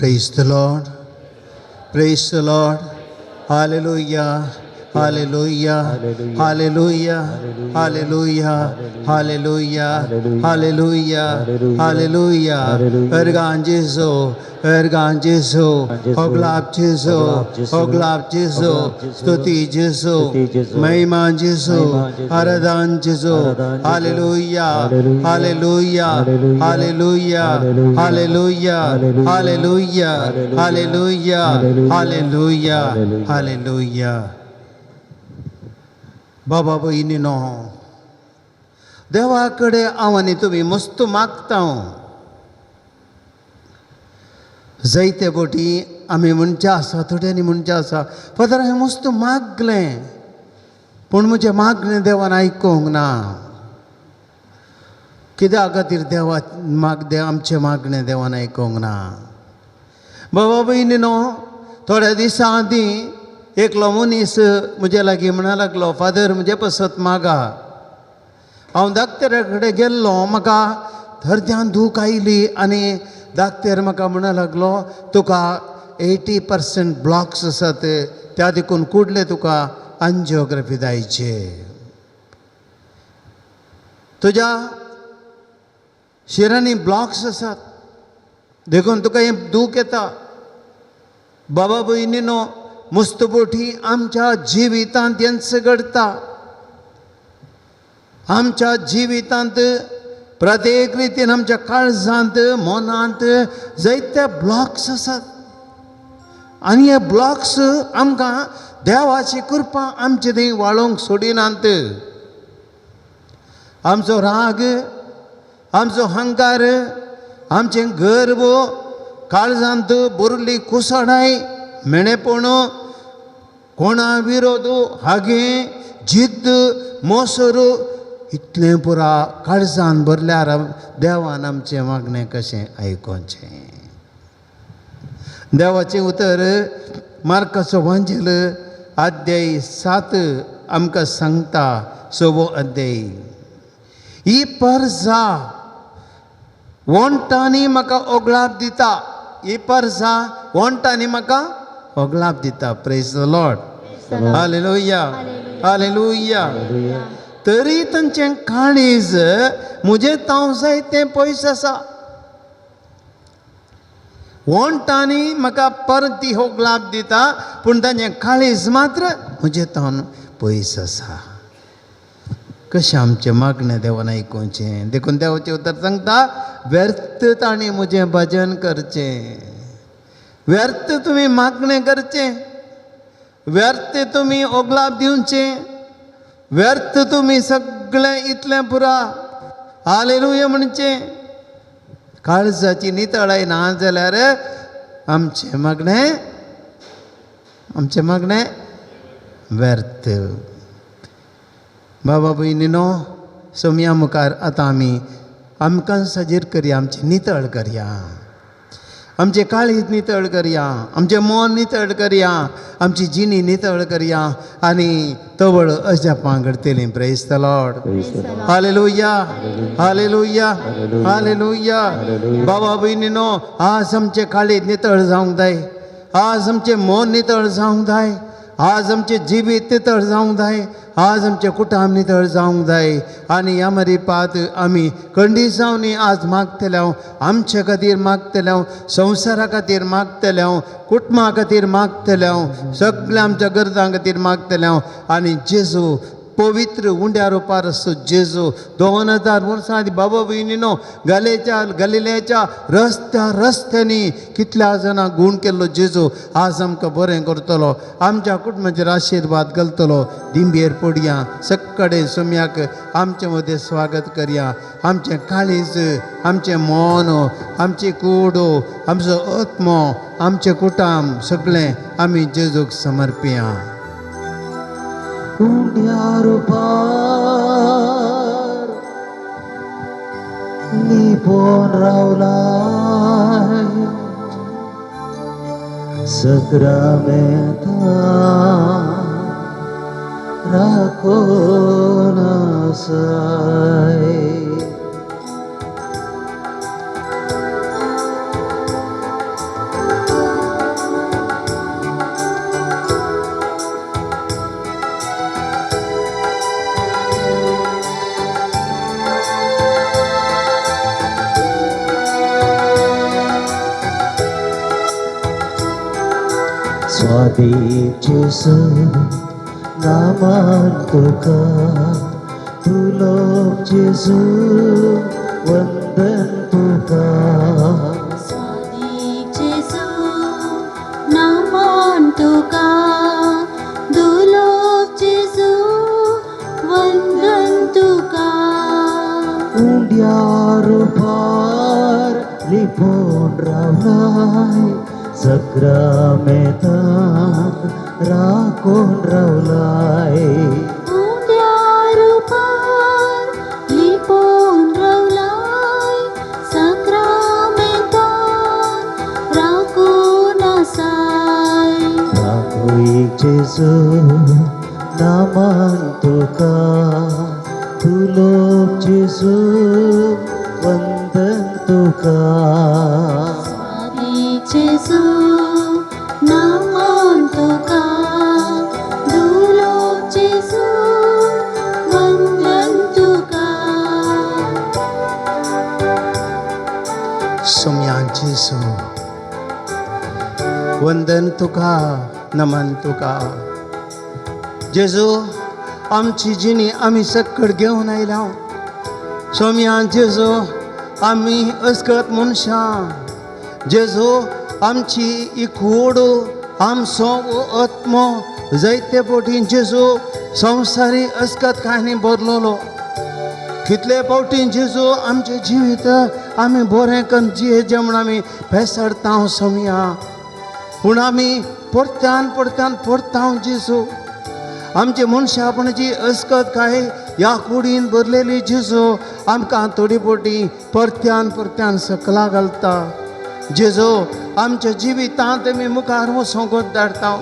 Praise the Lord. Praise the Lord. Hallelujah. Hallelujah. Hallelujah. Hallelujah. Hallelujah. Hallelujah. Hallelujah. Ergan Jesu. Ergan Jesu. Oglab Jesu. Oglab Jesu. Stuti Jesu. Mahima Jesu. Aradan Jesu. Hallelujah. Hallelujah. Hallelujah. Hallelujah. Hallelujah. Hallelujah. Hallelujah. Hallelujah. बाबा भयणीनो, देवा कडेन हांव आनी तुमी मस्त मागता. जायते बोटी आमी म्हणचे आसा, थोड्यांनी म्हणचें आसा, फादर हांवें मस्त मागलें पूण म्हजें मागणें देवान आयकूंक ना. कित्या खातीर देवा माग आमचें मागणें देवान आयकूंक ना? बाबा भयणीनो, थोड्या दिसां आदीं एकलो मनीस म्हजे लागीं म्हणा लागलो, फादर म्हजे पसत मागा, हांव डाक्टरा कडेन गेल्लो, म्हाका हरद्यान दूख आयली आनी डाक्टर म्हाका म्हणा लागलो तुका 80% ब्लॉक्स आसात, त्या देखून कुडले तुका अंजियोग्राफी जायचे, तुज्या शिरांनी ब्लॉक्स आसात देखून तुका हें दूख येता. बाबा भयणीनो, मुस्तपोटी आमच्या जिवितांत हेंच घडटा. आमच्या जिवितांत प्रत्येक रितीन आमच्या काळजांत मनांत जायते ब्लॉक्स आसात आनी हे ब्लॉक्स आमकां देवाची कृपा आमचे थंय वाळोवंक सोडिनात. आमचो राग, आमचो हंकार, आमचें गर्व, काळजांत बुरली कुसडाय, मेणेपण, कोणा विरोध, हागे, जिद्द, मोसर, इतलें पुरा काळजान भरल्यार देवान आमचें मागणें कशें आयकोचें? देवाचें उतर मार्काचो वांजेल अध्याय 7 आमकां सांगता, 6वो अध्याय. ही परजा वोंटांनी म्हाका ओगळाप दिता, ही परजा वोंटांनी म्हाका ओगळाप दिता. Praise the Lord. Hallelujah. Hallelujah. तरी तांचें काळीज म्हजें तांव जाय तें पयस आसा. वोंटांनी म्हाका परती होगलाप दिता पूण तांचें काळीज मात्र म्हजें तावन पयस आसा. कशें आमचें मागणें देवान आयकुचें? देखून देवाचें उतर सांगता, व्यर्थ तांणी म्हजें भजन करचें, व्यर्थ तुमी मागणें करचें, व्यर्थ तुमी ओगलाप दिवचें, व्यर्थ तुमी सगळें इतलें पुरा हालेलुया म्हणचें. काळजाची नितळाय ना जाल्यार आमचें मागणें, आमचें मागणें व्यर्थ. बाबा भयणीनो, सोमया मुखार आतां आमी आमकां साजीर करया, आमचें नितळ करया, आमचें काळीज नितळ करया, आमचें मन नितळ करया, आमची जिणी नितळ करया आनी तवळ अजापां घडतलीं. Praise the Lord. Hallelujah. Hallelujah. Hallelujah. बाबा भयणीनो, आज आमचें काळीज नितळ जावंक जाय, आज आमचें मन नितळ जावंक जाय, आज आमचें जिवीत नितळ जावंक जाय, आज आमचें कुटुंब नितळ जावंक जाय. आनी ह्या मरिपात आमी कंडिसांवनी आज मागतले हांव, आमचे खातीर मागतले हांव, संवसारा खातीर मागतले हांव, कुटुंबा खातीर मागतले हांव, सगळ्या आमच्या गरजां खातीर मागतले हांव. आनी जेजू पवित्र उंड्या रुपार आसो जेजू 2000 वर्सां आदीं बाबा भयणीनो गलेच्या गलिलेच्या रस्त्या रस्त्यांनी कितल्या जाणां गूण केल्लो जेजू आज आमकां बरें करतलो, आमच्या कुटुंबाचेर आशिर्वाद घालतलो. दिंबेर पडया, सक्कडे सोम्याक आमचे मदें स्वागत करया. आमचें काळीज, आमचें मन, आमची कूड, आमचो आत्मो, आमचें कुटुंब सगळें आमी जेजूक समर्पया. उंड्यार पार लिपोन रावलाय सक्रामेंता राखोन आसाय. स्वादीक जेजू नामान तुका दुलोक जेजू वंदन तुका. स्वादीक जेजू नामान तुका दुलोक जेजू वंदन तुका. उंड्या रुपार लिपोवन रावलाय सक्रामेंतान राखून रावलाय. उंड्या रुपार लिपोवन रावलाय साक्रामेंतान राखून आसाय. राखूय जेजू नामान तुका दुलोक जेजू वंदन तुका. स्वादीक जेजू नामान तुका दुलोक जेजू वंदन तुका. सोम्या जेजू, वंदन तुका, नमन तुका. जेजू, आमची जिणी आमी सक्कड घेवन आयल्या. सोम्या जेजू, आमी अस्कत मनशां. जेजू, आमची ही कूड, आमचो आत्मो जायते फावटी जेजू संवसारी अस्कत कांय बदललो. कितले फावटी जेजू आमचें जिवीत आमी बरें कन्न जियेचें म्हूण आमी पेसरता सोमया, पूण आमी परत्यान परत्यान परतां जेजू. आमचे मनशापणाची अस्कत काय ह्या कुडीन भरलेली जेजू आमकां थोडी फावटी परत्यान परत्यान सकला घालता. जेजू, आमच्या जिवितांत आमी मुखार वचोंक धाडटा.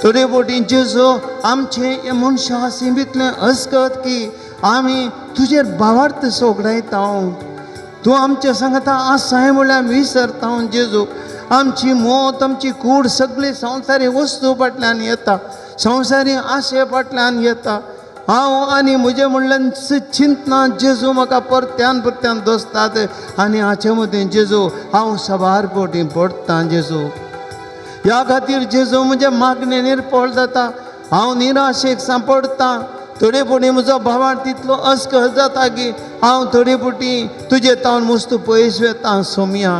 थोडे फावटी जेजू आमचें हें मनशां सिमितलें अस्कत की आमी तुजेर भावार्थ सोगडायता. तूं आमच्या सांगता आसाय म्हणल्यार आमी विसरता. जेजू, आमची मोत, आमची कूड सगळी संवसारी वस्तू फाटल्यान येता, संवसारी आशे फाटल्यान येता. हांव आनी म्हजें म्हणल्यार चिंतना जेजू म्हाका परत्यान परत्यान दोसतात आनी हाचे मदीं जेजू हांव सबार फावटी पडटा. जेजू, ह्या खातीर जेजू म्हजें मागणें निर्फळ जाता, हांव निराशेक सांपडटा. थोडे फावटी म्हजो भावार्थ तितलो अस्कस जाता की हांव थोडे फावटी तुजे तावन मस्त पयस वेता. सोमया,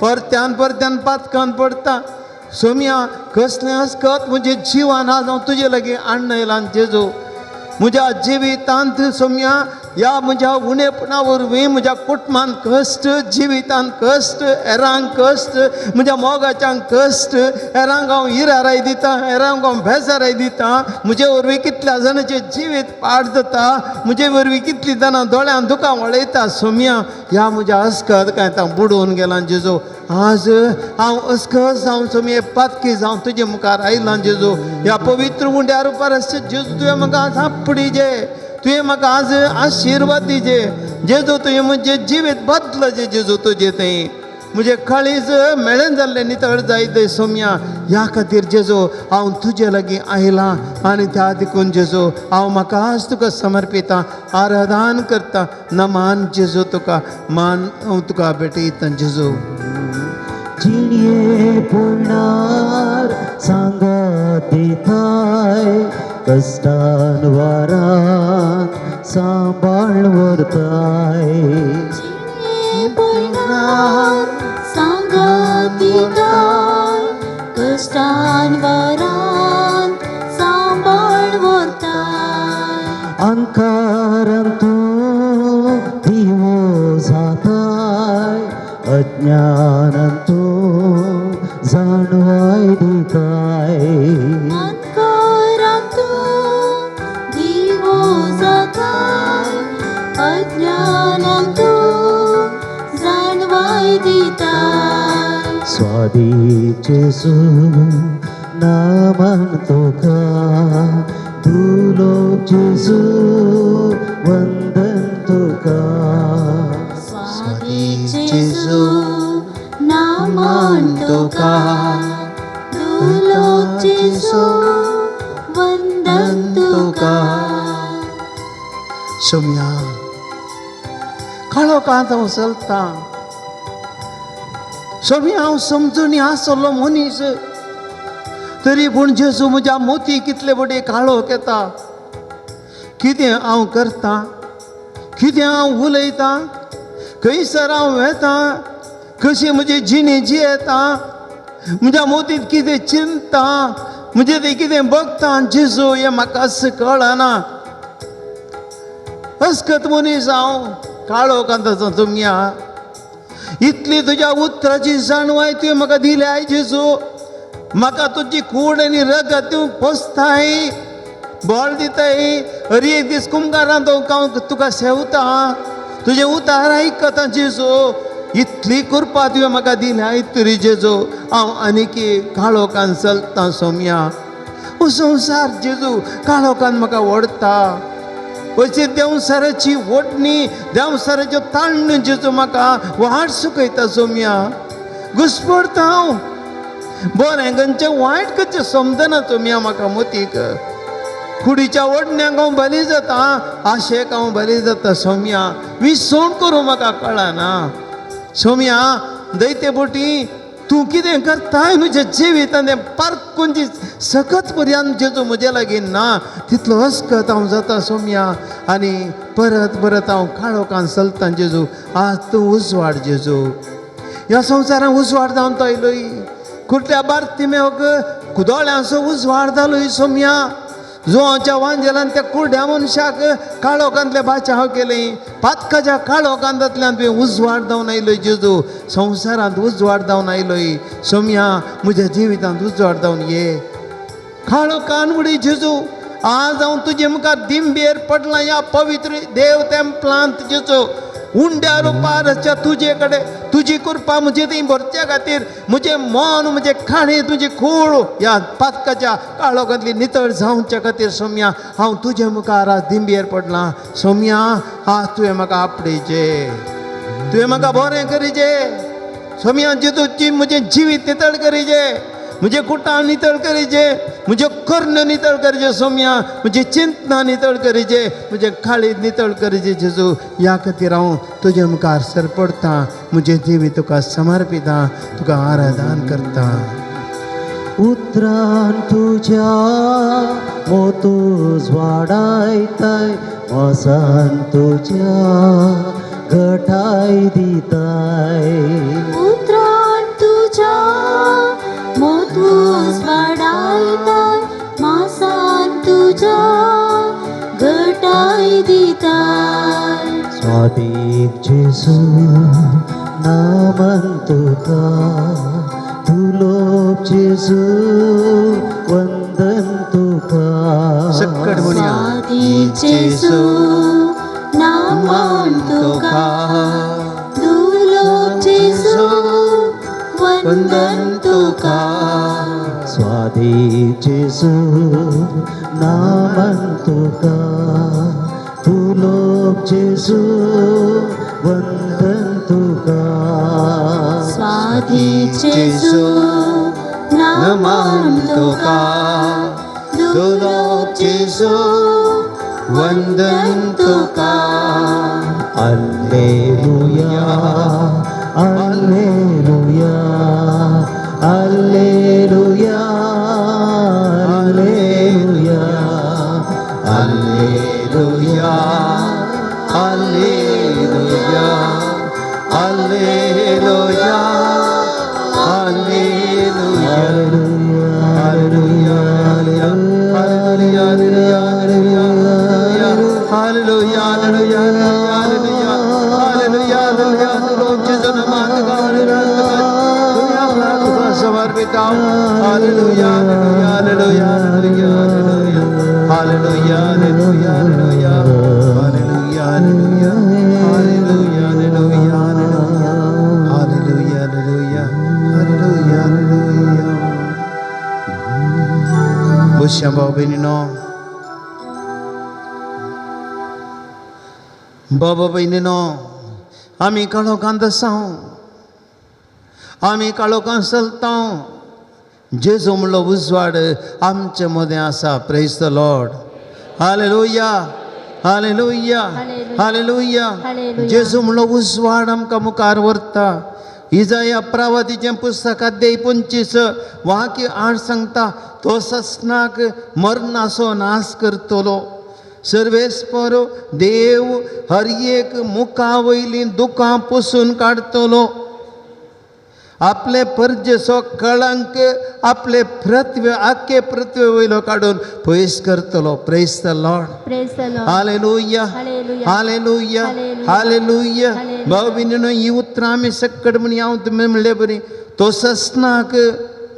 परत्यान परत्यान पातकान पडटा. सोमया, कसलें अस्कत म्हजें जिवान आज हांव तुजे लागीं हाडून आयलां. जेजू, म्हज्या जिवितांत सोमया ह्या म्हज्या उणेपणा वरवीं म्हज्या कुटुंबान कश्ट, जिवितान कश्ट, हेरांक कश्ट, म्हज्या मोगाच्यांक कश्ट, हेरांक हांव इराराय दिता, हेरांक हांव बेजाराय दिता. म्हजे वरवीं कितल्या जाणांचें जिवीत पाड जाता, म्हजे वरवीं कितलीं जाणां दोळ्यान दुकां वळयता. सोमया, ह्या म्हज्या अस्कत कांय आतां बुडोवन गेलां. जेजू, आज हांव अस्कस जावन सोमये पातकी जावन तुजे मुखार आयलां. जेजू, ह्या पवित्र उंड्या रुपार जेजू तुवें म्हाका थापडी जे, तुवें म्हाका आज आशिर्वाद दिजे. जेजू, तुवें म्हजें जिवीत बदल जे. जेजू, तुजें थंय म्हजें काळीज मेळेन जाल्लें नितळ जायत सोमया. ह्या खातीर जेजू हांव तुजे लागीं आयलां आनी त्या देखून जेजू हांव म्हाका आज तुका समर्पिता, आराधन करता. नमान जेजू तुका, मान हांव तुका भेटयता जेजू. जिणये पयणार सांगात दिताय, कश्टान वारान सांबाळ व्हरताय. जिणे पयणार सांगात दिताय, कश्टान वारान सांबाळ व्हरताय. अंकारान तूं दिवो जाताय, अज्ञानान तूं जाणवाय दिताय. अंधकारांत तूं दिवो जाताय, अज्ञानांत तूं जाणवाय दिताय. स्वादीक जेजू नामान तुका दुलोक जेजू वंदन तुका. स्वादीक जेजू नामान तुका दुलोक जेजू वंदन तुका. सोमया, काळोखांत हांव चलता. सोमया, हांव समजून आसलो मनीस. तरी पूण जेजू म्हज्या मोती कितले फावटी काळोख येता. कितें हांव करतां, कितें हांव उलयतां, खंयसर हांव वेतां, कशी म्हजी जिणी जियेता, म्हज्या मोतींत कितें चिंता, म्हजें तें कितें बघता जेजू, हें म्हाका कळना. अस्कत मनीस हांव, काळोखांत आसा तुमया. इतली तुज्या उतराची जाणवाय तुवें म्हाका दिल्या जेजू. म्हाका तुजी कूड आनी रगत तूं पोसताय, बळ दिताय. हर एक दीस कुमकारांत हांव तुका सेवता, तुजें उतार आयकता जेजू. इतली कृपा तुवें म्हाका दिल्या तरी जेजू हांव आनीकी काळोखान चलतां सोमया. हो संवसार जेजू काळोखान म्हाका व्हरता. अशी देंवसाराची ओडणी, देंवसाराच्यो ताण्ण जेजू म्हाका वाट सुकयता सोमया. घुसपडता हांव, बरें खंयचें वायट खंयचें समजना सोमया म्हाका मोतीक. कुडीच्या ओडण्यांक हांव बली जाता, आशेक हांव बली जाता सोमया. विसवण करूं म्हाका कळना सोमया. दैते बोटी तूं कितें करताय म्हज्या जिवितान तें पारकून जी सकत पर्यंत जेजू म्हजे लागीं ना तितलो अस्कत हांव जाता सोमया. आनी परत परत हांव काळोखान चलतां जेजू. आज तूं उजवाड जेजू, ह्या संवसारान उजवाड जावन तो आयलोय. कुर्ट्या बार्तिमेवक कुदोळ्यांचो उजवाड जालोय सोमया. जुवाच्या वांजेलान त्या कुर्ड्या मनशाक काळोखांतले बाचाव केले. पातकाच्या काळोखांतल्यान तुवें उजवाड जावन आयलोय जेजू. संवसारांत उजवाड जावन आयलोय सोमया. म्हज्या जिवितांत उजवाड जावन ये. काळोखान उडय जेजू. आज हांव तुजे मुखार दिंबेर पडलां ह्या पवित्र देव तेंपलांत जेजू. उंड्या रुपारच्या तुजे कडेन तुजी कृपा म्हजे थंय भरच्या खातीर म्हजें मन, म्हजें काळीज, तुजी कूळ ह्या पातकाच्या काळोखांतली नितळ जावच्या खातीर सोमया हांव तुजे मुखार आज दिंबेर पडलां सोमया. आज तुवें म्हाका आपडेचे, तुवें म्हाका बरें करीचे सोमया. जेजूची म्हजें जिवीत नितळ करीचे, म्हजें कुटां नितळ करीचे, म्हज्यो कर्ण नितळ करीचे सोमया, म्हजी चिंतना नितळ करीचे, म्हजें काळीज नितळ करीचे जेजू. ह्या खातीर हांव तुजे मुखार सरपडटा, म्हजें जिवीत तुका समर्पिता, तुका आराधन करता. उतरान तुज्या मोतूज वाडायताय, वासान तुज्या घटाय दिताय. उतरान तुज्या मोतूज वाडायताय, मासान तुज्या घटाय दिताय. स्वादीक जेजू नामन तुका, दुलोब जेजू वंदन तुका. सक्कड म्हणया. स्वादीक जेजू नामान तुका, दुलोब जेजू वंदन तुका. स्वादीक जेजू नामन तुका, दुलोब जेजू वंदन तुका. स्वादीक जेजू नामान तुका, दुलोब जेजू वंदन तुका. Alleluia, alleluia, alleluia, alleluia, alleluia, alleluia, alleluia, alleluia. Alleluia, hallelujah, hallelujah, hallelujah, hallelujah, hallelujah, hallelujah, hallelujah. समर्पित. Hallelujah, hallelujah, hallelujah, hallelujah, hallelujah, hallelujah, hallelujah, hallelujah, hallelujah, hallelujah, hallelujah, hallelujah, hallelujah, hallelujah. बसया भाव भयणीनो, बाबा भयणीनो, आमी काळोखांत आसा, आमी काळोखांत चलता. जेजू म्हणलो उजवाड आमचे मदें आसा. Praise the Lord. Hallelujah, hallelujah, hallelujah. जेजू म्हणलो उजवाड आमकां मुखार व्हरता. इजाया प्रावतीचें पुस्तक अध्याय 25 वाक्य 8 सांगता, तो ससनाक मरणाचो नाश करतलो. सर्वेस्पर देव हर एक मुखा वयलीं दुकां पुसून काडटलो. आपले परजेचो कळंक आपले पृथ्वी आख्खे पृथ्वी वयलो काडून पयस करतलो. Praise the Lord. Praise the Lord. Hallelujah. Hallelujah. Hallelujah. Hallelujah. Hallelujah. Hallelujah. भाव भयणीनो, ही उतरां आमी सक्कड म्हणया, हांव तुमी म्हणले बरी, तो ससनाक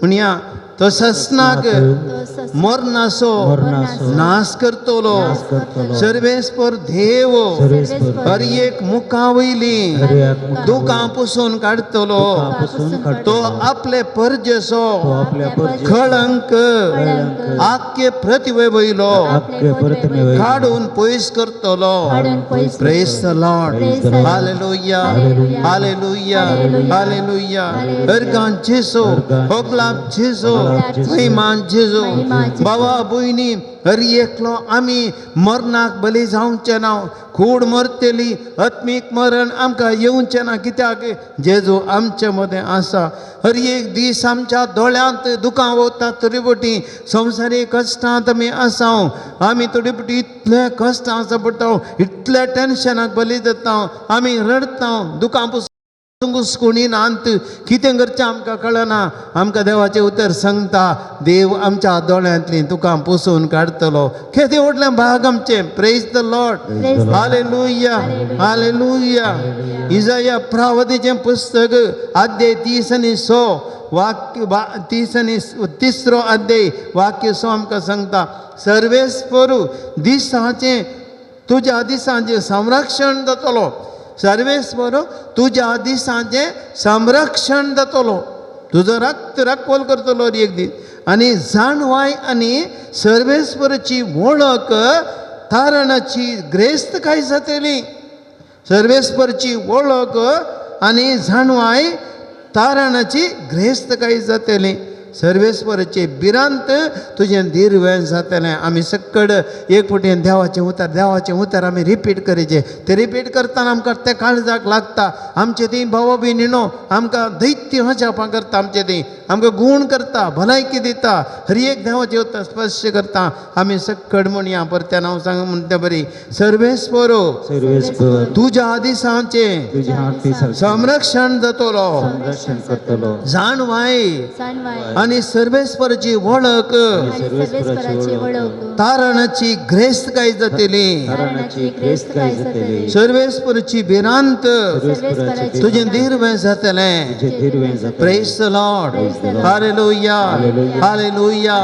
म्हणया, तो ससनाक तो सस मरणाचो मरणाचो नाश करतलो. नाश करतलो. सर्वेस्पर देव सर्वेस्पर हर एक मुखा वयली हर एक मुखा दुकां पुसून काडटलो. दुकां पुसून काडटलो. तो आपले परजेचो तो आपल्या परजेचो कळंक कळंक आख्खे प्रतिमे वयलो आख्खे प्रतिमे वयलो काडून पयस करतलो. काडून पयस Praise the Lord. Praise the Lord. Hallelujah. Hallelujah. Hallelujah. Hallelujah. Hallelujah. Hallelujah. Organ जेजू, अर्गान होगलाप जेजू, होगलाप जेजू, महिमान जेजू. महिमा जेजू. बाबा भयणी, हर एकलो आमी मरणाक बली जावचें ना. कूड मरतली, आत्मीक मरण आमकां येवचें ना. कित्याक जेजू आमचे मदें आसा. हर एक दीस आमच्या दोळ्यांत दुकां वतात. थोडी बोटी संवसारीक कश्टांत आमी आसा. आमी थोडी बोटी इतले कश्टां पडटा, इतले टेन्शनाक बली जाता, आमी रडटा, दुकां घुसकुणी नात. कितें करचें आमकां कळना. आमकां देवाचें उतर सांगता, देव आमच्या दोळ्यांतलीं तुका पुसून काडटलो. केदें व्हडलें भाग आमचें. Praise the Lord. Praise the Lord. Hallelujah. Hallelujah. इजाया प्रावतीचें पुस्तक अध्याय 30 आनी 100 वाक्य 30 आनी 3रो अध्याय वाक्य 100 आमकां सांगता, सर्वेस्पर दिसाचें तुज्या दिसांचें संरक्षण जातलो. सर्वेस्पर तुज्या दिसांचें संरक्षण जातलो. तुजो रक्त रखवल करतलो एक दीस. आनी जाणवाय आनी सर्वेस्पराची वळख तारणाची ग्रेस्त काय जातली. सर्वेस्परची वळख आनी जाणवाय तारणाची ग्रेस्त काय जातली. सर्वेस्पराचे भिरांत तुजें दिर्वें जातलें. आमी सक्कड एक फावटी देवाचें उतर, देवाचें उतर आमी रिपीट करीचें. तें रिपीट करतना आमकां तें काळजाक लागता. आमचे ती भाव भयणीनो आमकां दैत्य हजापां करता. आमचे ती आमकां गूण करता, भलायकी दिता. हर एक देवाचें उतर स्पर्श करता. आमी सक्कड म्हणया परत्यान हांव सांग म्हणटा बरी, सर्वेस्पर सर्वेस्पर तुज्या दिसांचें तुज्या दिसांचें संरक्षण जातलो. संरक्षण करतलो. जाणवाय जाणवाय आनी सर्वेस्पराची वळख आणि सर्वेस्पराची वळख तारणाची ग्रेस्त काय जातली. तारणाची ग्रेस्त काय जातली. सर्वेस्पराची भिरांत सर्वेस्पराची तुजें दिर्वें जातलें. तुजें दिर्वें जातलें. Praise the Lord. Praise the Lord. Hallelujah. Hallelujah. Hallelujah.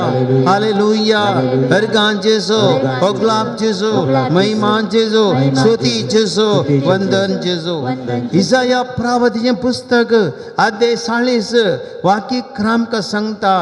Hallelujah. Hallelujah. Organ जेजू, होगलाप जेजू, महिमा जेजू, स्तुती जेजू, वंदन जेजू. वंदन. इजाया प्रावतीचें पुस्तक अध्याय 40 वाक्य आमकां सांगता,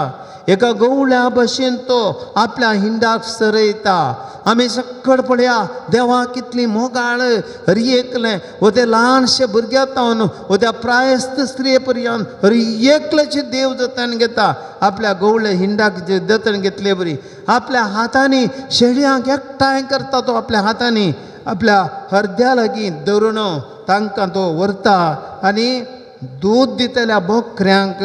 एका गवळ्या भशेन तो आपल्या हिंडाक सरयता. आमी सक्कड पळया देवा कितली मोगाळ. हर एकलें वो ते ल्हानशे भुरग्या तावन वो त्या प्रायस्त स्त्रिये पर्यंत हर एकल्याचे देव जतन घेता. आपल्या गवळे हिंडाक जतन घेतले बरी आपल्या हातांनी शेळयांक एकठांय करता. तो आपल्या हातांनी आपल्या हरद्या लागीं धरून तांकां तो व्हरता आनी दूद दितल्या बोकऱ्यांक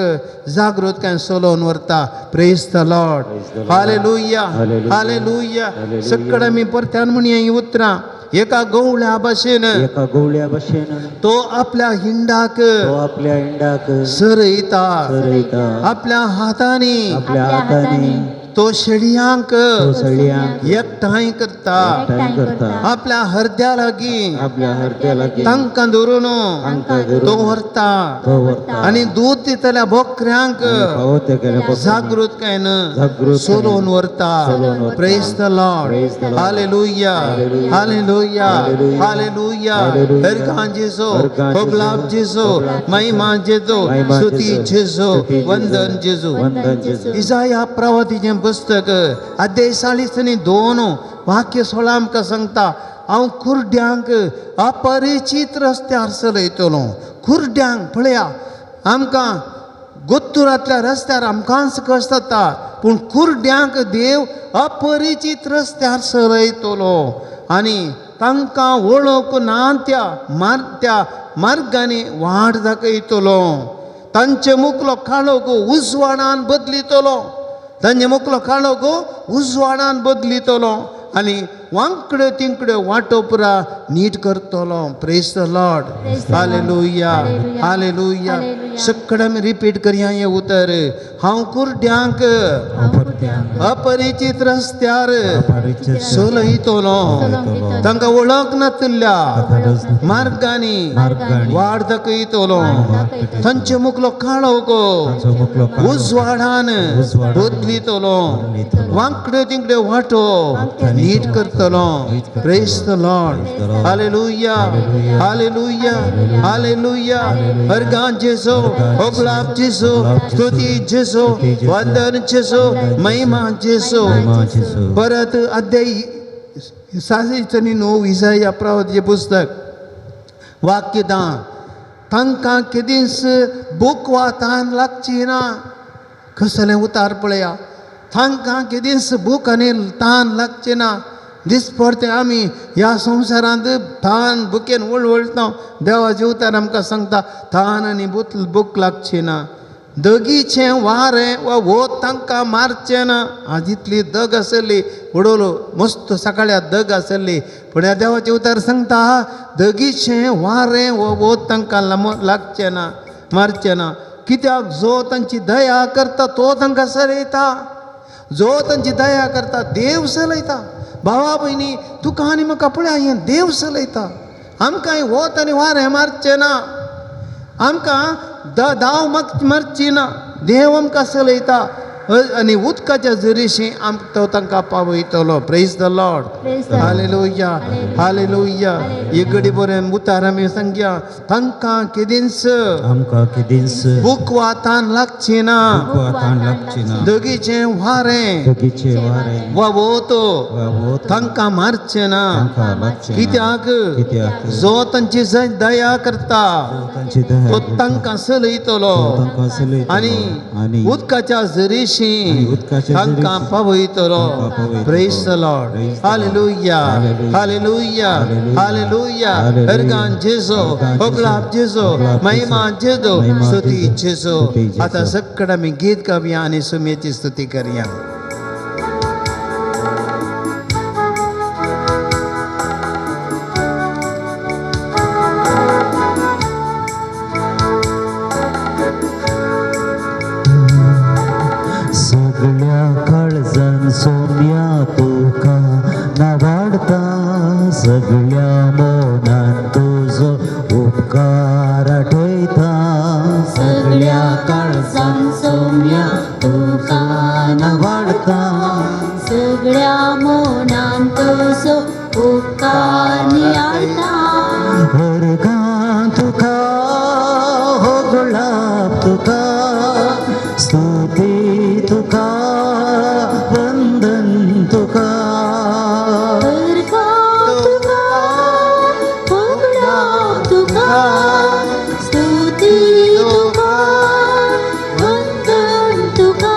जागृतकाय सोलोवन व्हरता. Praise the Lord. Hallelujah. Hallelujah. सक्कड आमी परत्यान म्हणया हीं उतरां, एका गवळ्या भशेन एका गवळ्या भशेन तो आपल्या हिंडाक तो आपल्या हिंडाक सरयता. सरयता. आपल्या हातांनी आपल्या हातांनी तो शेळयांक तो शेळयांक एकठांय करता. एकठांय करता. आपल्या हरद्या लागीं आपल्या हरद्या लागीं तांकां धरून तांकां धरून तो व्हरता तो व्हरता. आनी दूद दितल्या बोकऱ्यांक फावो ते केल्या बोकऱ्यांक जागृतकायेन जागृतकायेन सोलोवन व्हरता. सोलोवन व्हरता. Praise the Lord. Praise the Lord. Hallelujah. Hallelujah. Hallelujah. Hallelujah. Hallelujah. Organ जेजू, अर्गान जेजू, होगलाप जेजू, होगलाप जेजू, महिमा जेजू, महिमा स्तुती जेजू, जेजू, स्तुती जेजू, वंदन जेजू. वंदन जेजू. इजाया प्रवातीचें पुस्तक अध्याय 40 आनी 2 वाक्य 16 आमकां सांगता, हांव कुर्ड्यांक अपरिचीत रस्त्यार चलयतलो. कुर्ड्यांक पळया, आमकां गोत्तुरांतल्या रस्त्यार आमकांच कश्ट जाता, पूण कुर्ड्यांक देव अपरिचीत रस्त्यार चलयतलो आनी तांकां वळख ना त्या त्या मार्गांनी वाट दाखयतलो. तांचे मुखलो काळोख उजवाडान बदलितलो. तांचे मुखलो काळोख उजवाडान बदलितलो आनी वांकड्यो तिंकड्यो वाटो पुरा नीट करतलो. Praise the Lord. Hallelujah, hallelujah. सगळें आमी रिपीट करया हें उतर. हांव कुरड्यांक अपरिचीत रस्त्यार चलयतलो. तांकां वळख नातिल्ल्या मार्गांनी वाट दाखयतलो. तांचे मुखलो काळोख उजवाडान बदलितलो. वांकड्यो तिंकड्यो वाटो नीट करतलो. Praise the Lord. Hallelujah, hallelujah, hallelujah. अर्गां जेजू, ओगलाप जेजू, स्तुती जेजू, वंदन जेजू, महिमा जेजू. परत अध्याय 6:9 इसाया प्रवादाचें पुस्तक वाक्य 10. तांकां केदींच भूक वा तान लागची ना. कसलें उतार पळया. तांकां केदींच भूक आनी तान लागची ना. दिसपडते आमी ह्या संवसारांत तान भुकेन वळवळटा. देवाचें उतार आमकां सांगता तान आनी भूक लागची ना. दगीचें वारें वा वोत तांकां मारचें ना. आज इतली दग आसली उडोवलो मस्त सकाळी दग आसली, पूण ह्या देवाचें उतार सांगता दगीचें वारें वा वोत तांकां लागचें ना, मारचें ना. कित्याक जो तांची दया करता तो तांकां सलयता. जो तांची दया करता देव सलयता. भावा भयणी, तुका आनी म्हाका पळया हें देव सलयता. आमकां वत आनी वारें मारचें ना, आमकां दाव मारची ना. देव आमकां सलयता आनी उदकाच्या जरीशी तो तांकां पावयतलो. Praise the Lord. Hallelujah, hallelujah. एक घडी बरें उतार आमी सांगया. तांकां केदींच आमकां केदींच भूक वा तान लागची ना. दगीचें वारें वा वोत तांकां मारचें ना. कित्याक जो तांची दया करता तो तांकां सलयतलो आनी उदकाच्या जरीशी तांकां पावयतलो. Praise the Lord. Hallelujah, hallelujah, hallelujah. अर्गां जेजू, ओगलाप जेजू, महिमा जेजू, स्तुती जेजू. आतां सगळें आमी गीत गावया आनी सुमेची स्तुती करया. सगळ्या काळजान सोम्या तुका नावाडता, सगळ्या मनान तुजो उपकार आठयता. सगळ्या काळजान सोम्या तुका नावाडता, सगळ्या मनान तुजो उपकार नियाळता. अर्गां तुका हो गुलाब तुका, स्तुती तुका, वंदन तुका. अर्गां तुका हो गुलाब तुका, स्तुती तुका, वंदन तुका.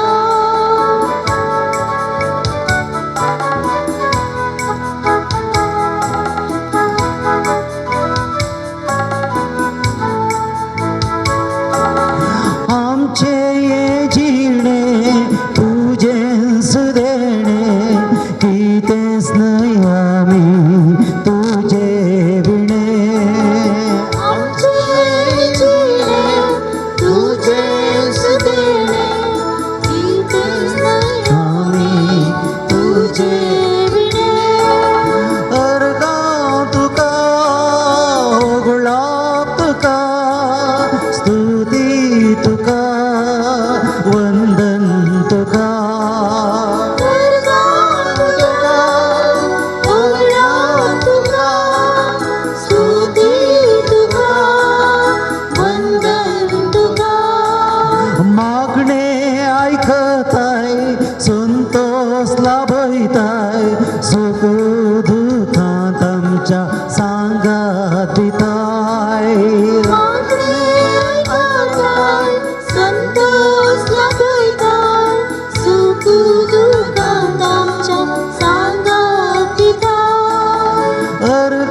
आमचे हे जिणे तुजेंच देणे, कितेंच न्हय आमी तुजे विणे. आमचे जिणे तुजेंच देणे, कितेंच न्हय आमी तुजे विणे. अर्गां तुका गुलाब तुका, स्तुती तुका, वंदन तुका. अर्गां तुका गुलाब तुका, स्तुती तुका, वंदन तुका. मागणे आयकताय, संतोष लाभयताय, सुख दुखांत आमच्या सांगात दिताय. मागणे आयकताय, संतोष लाभयताय, सुख दुखांत आमच्या सांगात दिताय. अर्गां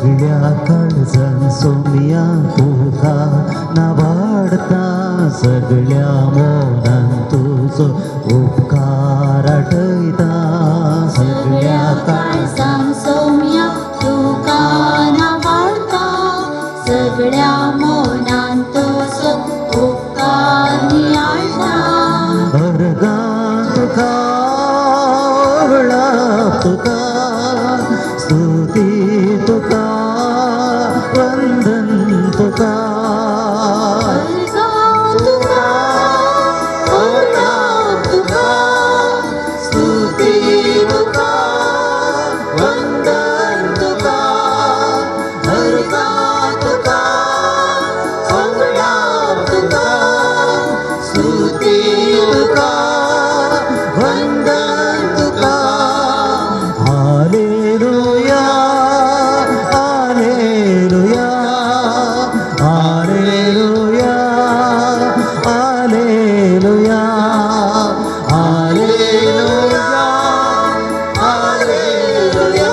सगळ्या काळजान सोम्या तुका नावाडता, सगळ्या मनान तुजो उपकार आठयता. सगळ्या काळजान सोम्या तुका नावाडता, सगळ्या मनान तुजो उपकार नियाळटा. अर्गां तुका, ओवळाप तुका, स्तुती तुका, वंदन तुका. अर्गां तुका, ओवळाप तुका, स्तुती तुका, वंदन तुका. अर्गां तुका, ओवळाप तुका, स्तुती तुका, वंदन तुका. Hallelujah, hallelujah, hallelujah, hallelujah, hallelujah, hallelujah,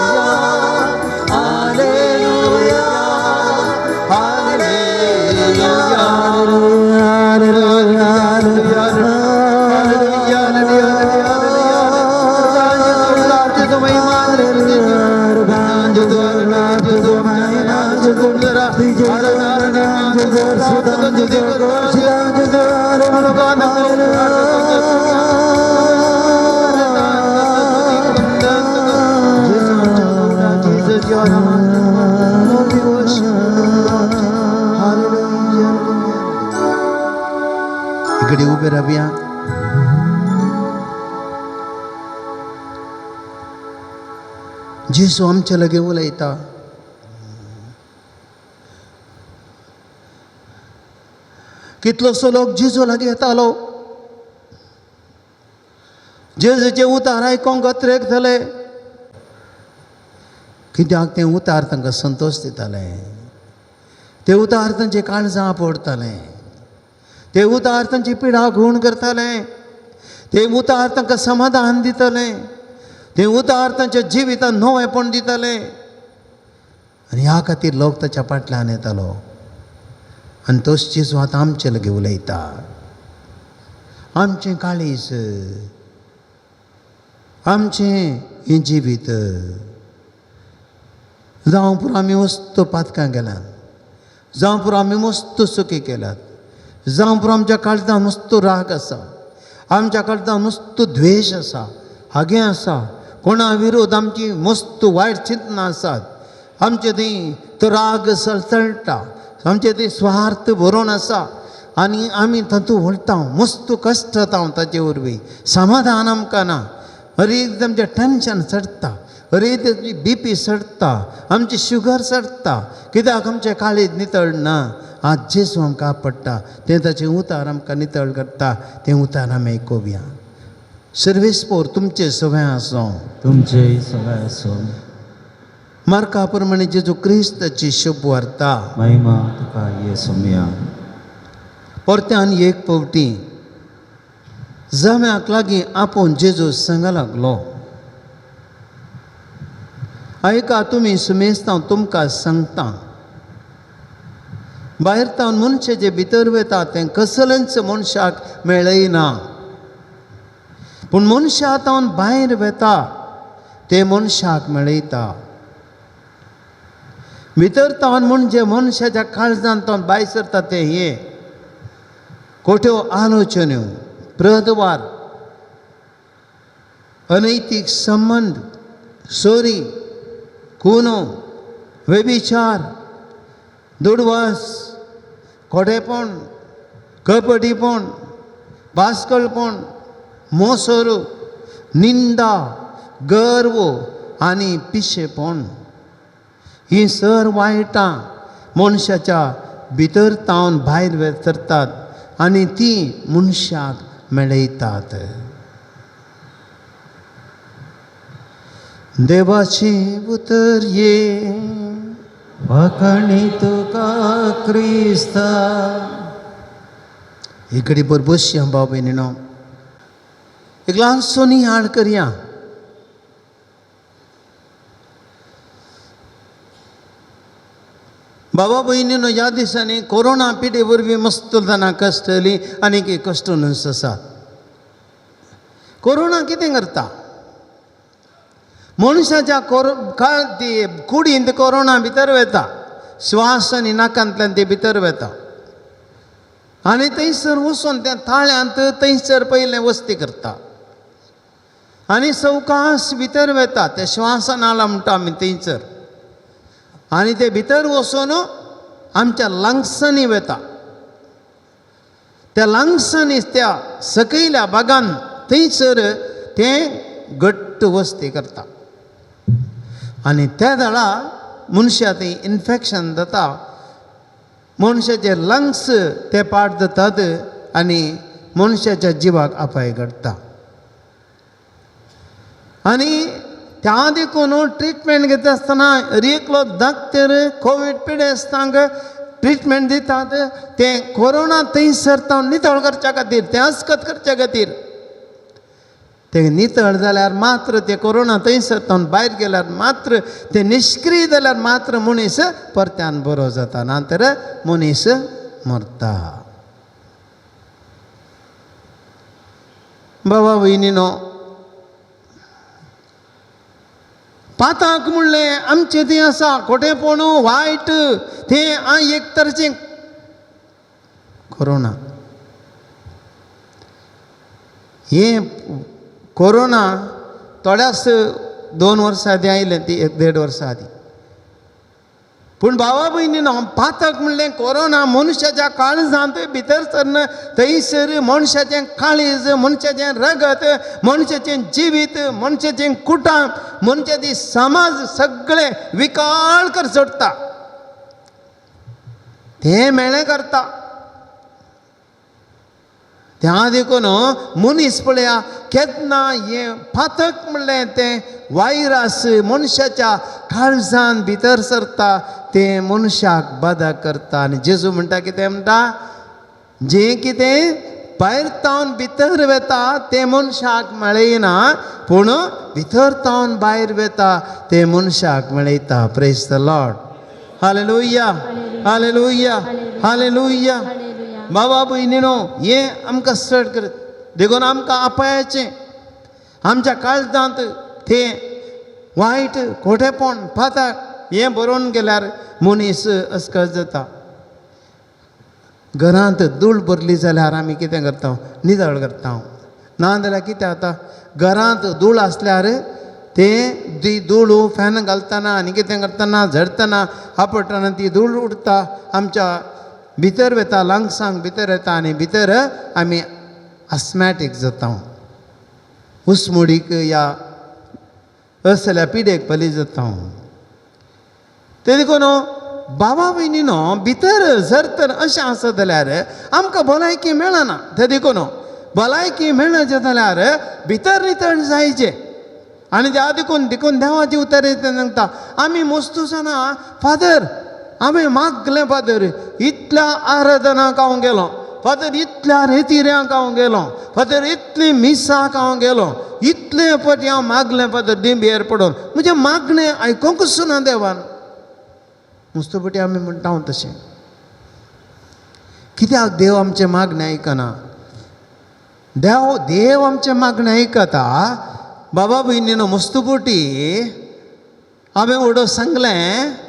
hallelujah, hallelujah, hallelujah, Jesus, you are our Master. Lord, we worship you, Lord. Hallelujah. इकडे उभे राहूया. जेजू आमच्या लागीं उलयता. कितलोसो लोक जेजू लागीं येतालो. जेजूचे उतार आयकोंक अत्रेक जाले, कित्याक तें उतार तांकां संतोश दिताले, ते उतार तांचे काळजां पडताले, ते उतार तांची पिडा गूण करताले, ते उतार तांकां समाधान दिताले, ते उतार तांच्या जिवितांत नवेंपण दिताले. आनी ह्या खातीर लोक ताच्या फाटल्यान येतालो. आनी तोच जेजू आतां आमचे लागीं उलयता. आमचें काळीज, आमचें हें जिवीत जावं पुरो आमी वस्तू पातकां केल्यात, जावं पुरो आमी मस्त सुखी केल्यात, जावं पुरो आमच्या काळजांत मस्त राग आसा, आमच्या काळजांत मस्त द्वेश आसा, हागें आसा, कोणा विरोध आमची मस्त वायट चिंतनां आसात, आमचे थंय तो राग सळसळटा, आमचे थंय स्वार्थ भरून आसा आनी आमी तातूंत वळटा, मस्त कश्ट जाता ताचे वरवीं, समाधान आमकां ना. अरे एकदम आमचें टेंशन चडटा, अरे ताची बी पी चडटा, आमची शुगर चडटा, कित्याक आमचें काळीज नितळ ना. आज जेजू आमकां पडटा, तें ताचें उतार आमकां नितळ करता, तें उतार आमी आयकुया. सर्वेस्पोर तुमचें सगळें आसूं, तुमचे सगळे आसूं. मार्का प्रमाणे जेजू क्रिस्ताची शुभ वार्ता. महिमा तुका ये सोम्या. परत्यान एक फावटी जम्याक लागीं आपोवन जेजू सांगा लागलो, आयका तुमी सुमेस्त हांव तुमकां सांगता, भायर तावन मनशाचे भितर वता तें कसलेंच मनशाक मेळयना, पूण मनशा तावन भायर वता तें मनशाक मेळयता. भितर तावन म्हणजे मनशाच्या काळजान तावन भायर सरता तें हें खोट्यो आलोचन्यो, प्रदवार, अनैतीक संबंद, चोरी, खुनो, व्यभिचार, दुडवास, खोटेपण, कपटीपण, बास्कलपण, मोसोर, निंदा, गर्व आनी पिशेपण. हीं सर वायटां मनशाच्या भितर तावन भायर सरतात आनी तीं मनशाक मेळयतात. देवाचें उतर ये वाखाणी तुका क्रिस्ता. इकडे बर बसया भाव भयणीनो, एक ल्हानसो निहाळ करया. बाबा भयणीनो, ह्या दिसांनी कोरोना पिडे वरवीं मस्त जाणां कश्टली आनी कश्टनूच आसात. कोरोना कितें करता? मनशाच्या ती कुडींत कोरोना भितर वता, श्वास आनी नाकांतल्यान ते भितर वता आनी थंयसर वचून त्या ताळ्यांत थंयसर पयलें वस्ती करता आनी सवकास भितर वता. ते श्वासनाला म्हणटा आमी थंयसर, आनी ते भितर वचून आमच्या लंग्सांनी वता. त्या लंग्सांनी त्या सकयल्या भागान थंयसर तें घट्ट वस्ती करता आनी त्या वेळा मनशा थंय इन्फेक्शन जाता, मनशाचे लंग्स ते पाड जातात आनी मनशाच्या जिवाक अपाय घडटा. आनी त्या देखून ट्रिटमेंट घेता आसतना एकलो डॉक्टर कोवीड पिडेस्तांक ट्रिटमेंट दितात, तें कोरोना थंयसर नितळ करच्या खातीर, तें अस्कत करच्या खातीर. तें नितळ जाल्यार मात्र, तें कोरोना थंयसर तावन भायर गेल्यार मात्र, तें निश्क्रीय जाल्यार मात्र मनीस परत्यान बरो जाता, ना तर मनीस मरता. बाबा भयणीनो, पाताक म्हणलें आमचें तें आसा खोटेपण वायट, तें एक तरेचें कोरोना. हें कोरोना थोड्याच 2 वर्सां आदीं आयलें, ती 1-1.5 वर्सां आदीं. पूण भावा भयणीनो, पातक म्हणलें कोरोना मनशाच्या काळजांत भितर सरन थंयसर मनशाचें काळीज, मनशाचें रगत, मनशाचें जिवीत, मनशाचें कुटां, मनशाची समाज सगळें विकाळ कर सोडटा, तें मेळें करता. त्या देखून मनीस पळया केन्ना हें पातक म्हणलें तें वायरस मनशाच्या काळजान भितर सरता, तें मनशाक बादा करता. आनी जेजू म्हणटा कितें म्हणटा, जें कितें भायर तावन भितर वता तें मनशाक मेळयना, पूण भितर तावन भायर वता तें मनशाक मेळयता. Praise the Lord. Hallelujah, hallelujah, hallelujah. बाबा भयणीनो, हें आमकां स्टार्ट करत देखून आमकां अपायाचें आमच्या काळजांत तें वायट खोटेपण पातक हें बरोवन गेल्यार मनीस अस्कत जाता. घरांत धूळ भरली जाल्यार आमी कितें करता? नितळ करता. ना जाल्यार कितें जाता, घरांत धूळ आसल्यार तें ती धूळ फॅन घालतना आनी कितें करतना झडटना आपटतना ती धूळ उरता, आमच्या भितर वता, लंग्सांक भितर येता आनी भितर आमी अस्मॅटीक जाता, उस्मुडीक या असल्या पिडेक बली जाता. ते देखून बाबा भयणीनो, भितर जर तर अशें आसत जाल्यार आमकां भलायकी मेळना. ते देखून भलायकी मेळचे जाल्यार भितर नितळ जायचें. आनी त्या देखून देखून देवाची उतर सांगता, आमी मस्तू जाणा फादर, आमी मागलें फादर, इतल्या आराधनाक हांव गेलो फादर, इतल्या रेतिऱ्यांक हांव गेलो फादर, इतली मिसाक हांव गेलो, इतले पटी हांव मागलें फादर दिंबेर पडून, म्हजें मागणें आयकोंकूच ना देवान. मस्त पटी आमी म्हणटा हांव तशें, कित्याक देव आमचें मागणें आयकना? देव देव आमचें मागणें आयकता. बाबा भयणीनो, मस्त पटी हांवें उडो सांगलें,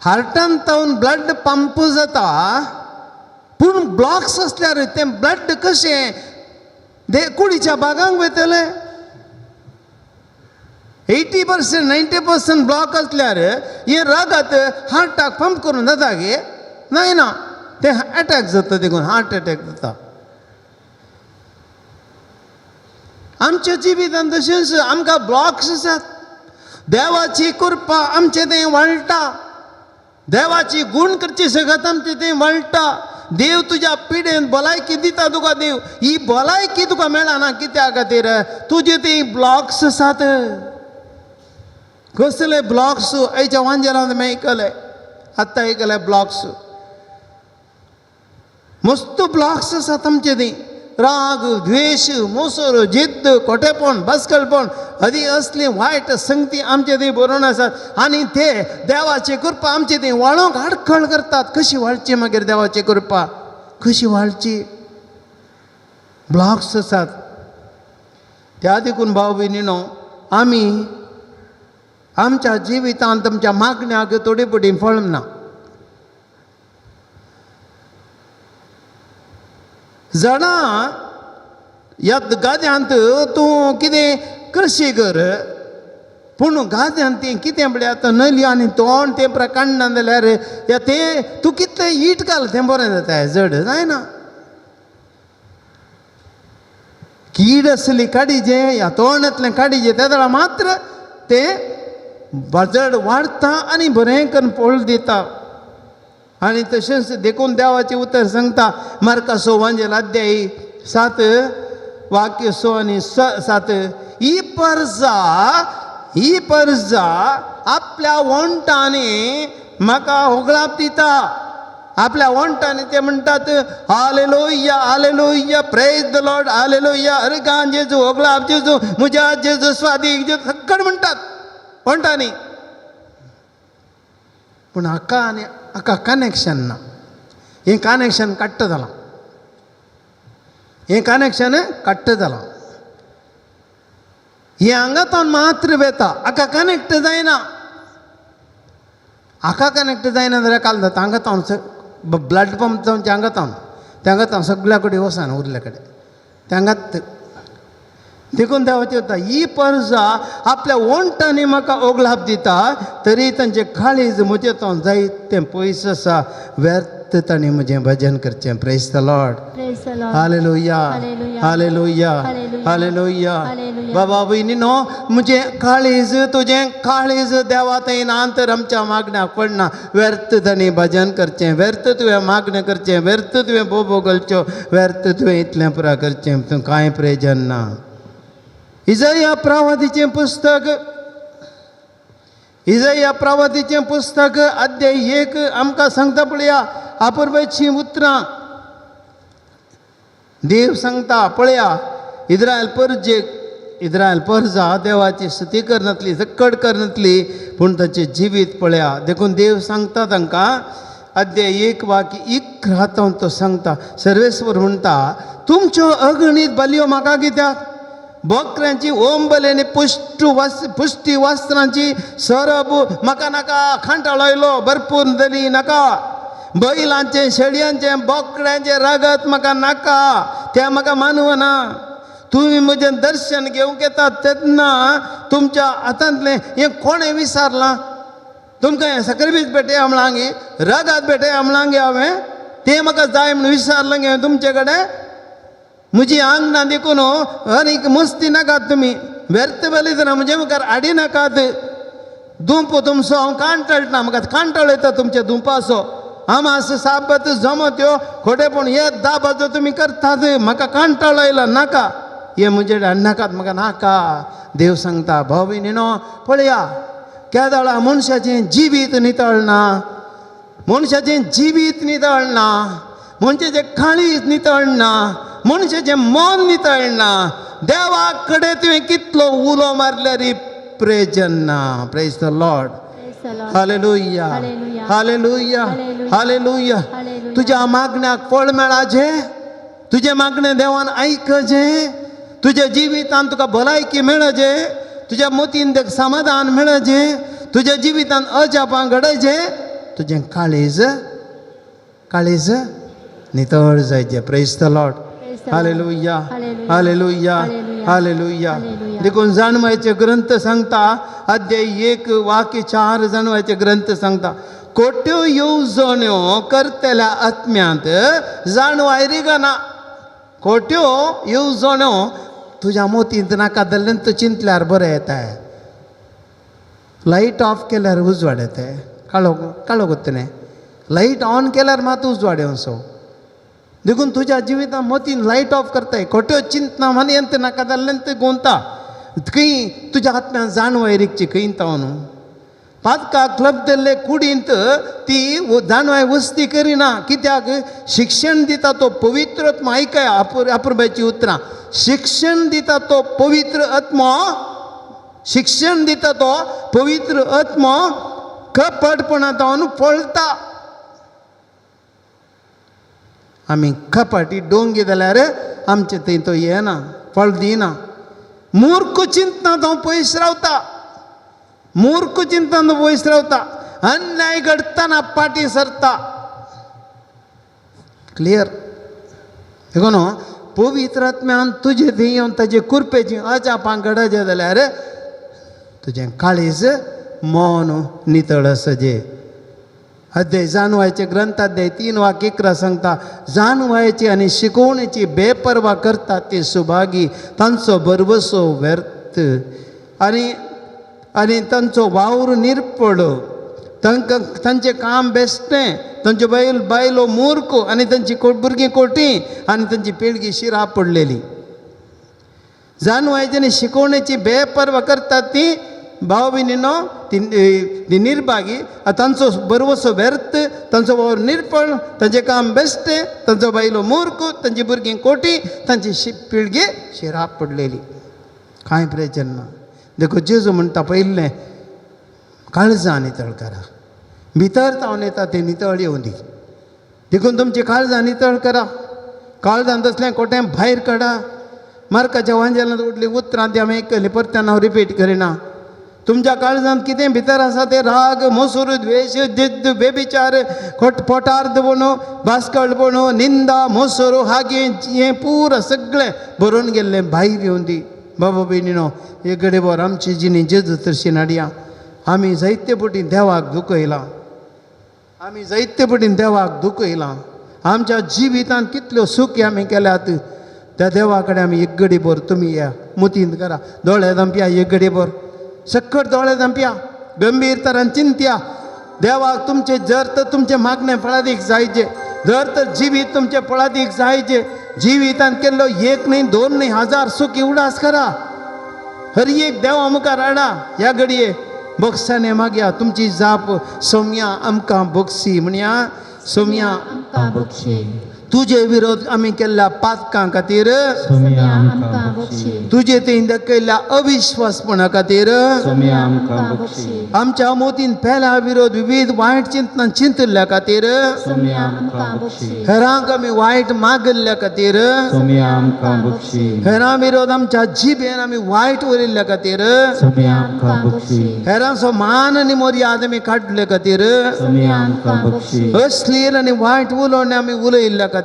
हार्टान तावन ब्लड पंप जाता, पूण ब्लॉक्स आसल्यार तें ब्लड कशें कुडीच्या भागांक वयतलें? 80% 90% ब्लॉक आसल्यार हें रगत हार्टाक पंप करून जाता गे? ना, तें एटॅक जाता, देखून हार्ट एटॅक जाता. आमच्या जिवितान तशेंच आमकां ब्लॉक्स आसात, देवाची कृपा आमचें तें वाळटा, देवाची गूण करची सगळ्यात आमचें तें वाळटा. देव तुज्या पिडेन भलायकी दिता तुका, देव ही भलायकी तुका मेळना कित्या खातीर? तुजे ती ब्लॉक्स आसात. कसले ब्लॉक्स? आयच्या वांजेरांत आयकले, आत्तां आयकले ब्लॉक्स, मस्त ब्लॉक्स आसात आमचे ती. राग, द्वेश, मोसोर, जिद्द, खोटेपण, बसकलपण आदी असली वायट संगती आमचे थंय बरोवन आसात आनी ते देवाची कृपा आमचे थंय वाळोंक आडखळ करतात. कशी वाळची मागीर देवाची कृपा कशी वाळची? ब्लॉक्स आसात. त्या देखून भाव भयणीनो आमी आमच्या जिवितांत आमच्या मागण्याक थोडी पटी फळ ना. जाणा ह्या गाद्यांत तूं कितें कृशी कर, पूण गाद्यांत तें कितें म्हळ्यार आतां नली आनी तोंड तें प्रकाडना जाल्यार या तें तूं कितलें ईट घाल तें बरें जाता, जड जायना. कीड आसली काडीचें ह्या तोंडांतलें काडीचें तेदळा मात्र तें जड वाडटा आनी बरें करून पोळ दिता. आनी तशेंच देखून देवाचें उतर सांगता मार्कासो वांजेल अध्यायी 7 वाक्य 6 आनी 7, ही परजा, ही परजा आपल्या वोंटांनी म्हाका होगळाप दिता. आपल्या वोंटांनी ते म्हणटात hallelujah, hallelujah, praise the Lord, hallelujah, अरे जेजू, होगळाप जेजू, म्हज्या जेजू स्वादीक जेजू, सगळें म्हणटात वोंटांनी. पूण हाका आनी हाका कनेक्शन ना. हें कनेक्शन कट्ट जालां, हें कनेक्शन कट्ट जालां. हें हांगातावन मात्र वेता, हाका कनेक्ट जायना. हाका कनेक्ट जायना जाल्यार काल जाता हांगातावन ब्लड पंप जावन हांगातावन ते हांगातावन सगळ्या कडेन वचना उरल्या कडेन तेंगात. देखून देवाचें वता ही परजा आपल्या वोंटांनी म्हाका ओगलाप दिता, तरी तांचें काळीज म्हजें तो जायत तें पयस आसा. व्यर्थ तांणी म्हजें भजन करचें. Praise the Lord, hallelujah, hallelujah, hallelujah. बाबा भयणीनो म्हजें काळीज तुजें काळीज देवा थंय ना तर आमच्या मागण्याक पडना. व्यर्थ तांणी भजन करचें, व्यर्थ तुवें मागणें करचें, व्यर्थ तुवें बोबो घालच्यो, व्यर्थ तुवें इतलें पुरा करचें, तूं कांय प्रयोजन ना. इजया प्रवादीचें पुस्तक, इजया प्रवादीचें पुस्तक अध्याय 1 आमकां सांगता पळया आपुरबायचीं उतरां. देव सांगता पळया इस्रायल परजेक, इस्रायल परजा देवाची स्तुती करनातली, सक्कड करनातली, पूण ताचें जिवीत पळया. देखून देव सांगता तांकां अध्याय 1 वाक्य 11 तो सांगता, सर्वेस्वर म्हणटा तुमच्यो अगणीत बलयो म्हाका कित्याक? बोकऱ्यांची ओंबल आनी पुश्टी वस्त्रांची सरब म्हाका नाका. खांटाळो आयलो भरपूर दली नाका. बैलांचें, शेळयांचें, बोकड्यांचें रगत म्हाका नाका, तें म्हाका मानवना. तुमी म्हजें दर्शन घेवंक येतात तेन्ना तुमच्या हातांतलें हें कोणें विसारलां? तुमकां हें सकरबीज भेटया म्हणलां, रगत भेटया म्हणलां हांवें, तें म्हाका जाय म्हूण विसारलां गे तुमचे कडेन. म्हजी आंगणां देखून आनीक मस्ती नाकात तुमी, व्यर्थ बलयतना म्हजे मुखार हाडी नाकात. दुंप तुमचो हांव कांटळटा, म्हाका कांटळ येता तुमच्या दुंपाचो. आमास साबत जमत्यो खोटेपण हे दाबाचो तुमी करतात, म्हाका कांटळ आयला नाका. हे म्हजे नाकात, म्हाका नाका. देव सांगता भाव भयणीनो पळया केदळा मनशाचें जिवीत नितळना, मनशाचें जिवीत नितळना, मनशाचें काळीज नितळना, मनशाचें मन नितळना. देवा कडेन तुवें कितलो उलो मारल्यार प्रयोजन ना. Praise the Lord, hallelujah, hallelujah, hallelujah. तुज्या मागण्याक फळ मेळाचें, तुजें मागणें देवान आयकचें, तुज्या जिवितांत तुका भलायकी मेळचें, तुज्या मतीन तेका समाधान मेळचें, तुज्या जिवितांत अजापां घडयचें, तुजें काळीज काळीज नितळ जायचें. Praise the Lord, hallelujah, hallelujah, hallelujah. देखून जाणवायचे ग्रंथ सांगता अध्याय 1 वाक्य 4 जाणवायचे ग्रंथ सांगता खोट्यो येवजण्यो करतल्या आत्म्यांत जाणवाय रिगना. खोट्यो येवजण्यो तुज्या मोतींत नाका जाल्ल्यान तूं चिंतल्यार बरें येता. लायट ऑफ केल्यार उजवाड येता, काळो काळो कोत्तलें. लायट ऑन केल्यार मात उजवाड येवचो. देखून तुज्या जिवितांत मतीन लायट ऑफ करताय, खोट्यो चिंतना मानयंत नाका जाल्ल्यान तें गोंता. खंय तुज्या आत्म्यान जाणवाय रिगची खंय तावन. पातकाक लपदल्ले कुडींत ती जाणवाय वस्ती करिना. कित्याक शिक्षण दिता तो पवित्र आत्मो. आयकय अपुरबायची उतरां. शिक्षण दिता तो पवित्र आत्मो, शिक्षण दिता तो पवित्र आत्मो कपटपणा जावन पळता. आमी कपाटी डोंगी जाल्यार आमचे थंय तो येना, फळ दिना. मूर्ख चिंतना तो पयस रावता, मूर्ख चिंतन पयस रावता. अन्याय घडटना पाटी सरता. क्लियर? देखून पवित्र आत्म्यान तुजे थंय येवन ताजे कुरपेची अजापां घडचे जाल्यार तुजें काळीज मौन नितळ आसचें. अध्याय जाणवायचे ग्रंथ अध्याय 3:11 सांगता, जाणवायची आनी शिकोवणेची बेपर्वा करतात ते सुभागी, तांचो भरवसो व्यर्थ आनी आनी तांचो वावर निर्पड. तांकां तांचें काम बेश्टें, तांच्यो बायल बायलो मूर्ख आनी तांची भुरगीं कोटी आनी तांची पिळगी शिरा पडलेली. जाणवायची आनी शिकोवणेची बेपर्वा करतात ती भाव भयणीनो ती निर्भागी, तांचो भरवसो व्यर्थ, तांचो वावर निर्पळ, तांचें काम बेश्टें, तांचो बायलो मूर्ख, तांची भुरगीं कोटी, तांची पिळगी शिरा पडलेली. कांय प्रयोजन ना. देखून जेजू म्हणटा पयलें काळजां नितळ करा. भितर तावन येता तें नितळ येवं दी. देखून तुमची काळजां नितळ करा. काळजान तसलें कोटें भायर काडा. मार्काच्या वांजेलांत उडलीं उतरां ती आमी आयकलीं, परत्यान हांव रिपीट करिना. तुमच्या काळजांत कितें भितर आसा तें राग, मोसूर, द्वेश, जिद्द, बेबिचार, पोटार्दपण, बास्कळपण, निंदा, मोसोर, हागे हें पुरा सगळें बरोवन गेल्लें भायर येवन दी. बाबा भयणीनो, एक घडये भर आमची जिणी जेजू तशी हाडया. आमी जायते पटी देवाक दुखयलां, आमी जायते पटीन देवाक दुखयलां. आमच्या जिवितांत कितल्यो सुखी आमी केल्यात. त्या देवा कडेन आमी एक घडी भर तुमी या मुतींत करा. दोळे धांपया, एक घडी भर सक्कट दोळे धांपया, गंभीर तरान चिंतया. देवाक तुमचे जर तर तुमचें मागणें फळादीक जायचे, जर तर जिवीत तुमचें फळादीक जायचे, जिवितांत केल्लो एक न्ही दोन न्ही हजार सुखी उडास करा. हर एक देवा मुखार हाडा. ह्या घडये बोक्साने मागया तुमची जाप सोम्या आमकां बोक्सी म्हणया. सोम्या आमकां बक्षी. तुजे विरोध आमी केल्ल्या पातकां खातीर, सोम्या आमकां बक्षी. तुजे थंय दाखयल्ल्या अविश्वासपणा खातीर, सोम्या आमकां बक्षी. आमच्या मोतीन पेल्या विरोध विविध वायट चिंतनां चिंतिल्ल्या खातीर, सोम्या आमकां बक्षी. हेरांक आमी वायट मागिल्ल्या खातीर, सोम्या आमकां बक्षी. हेरां विरोध आमच्या जिबेन आमी वायट उरिल्ल्या खातीर, सोम्या आमकां बक्षी. हेरांचो मान आनी मर्याद आमी काडले खातीर, सोम्या आमकां बक्षी. अश्लील आनी वायट उलोवणें आमी उलयिल्ल्या खातीर,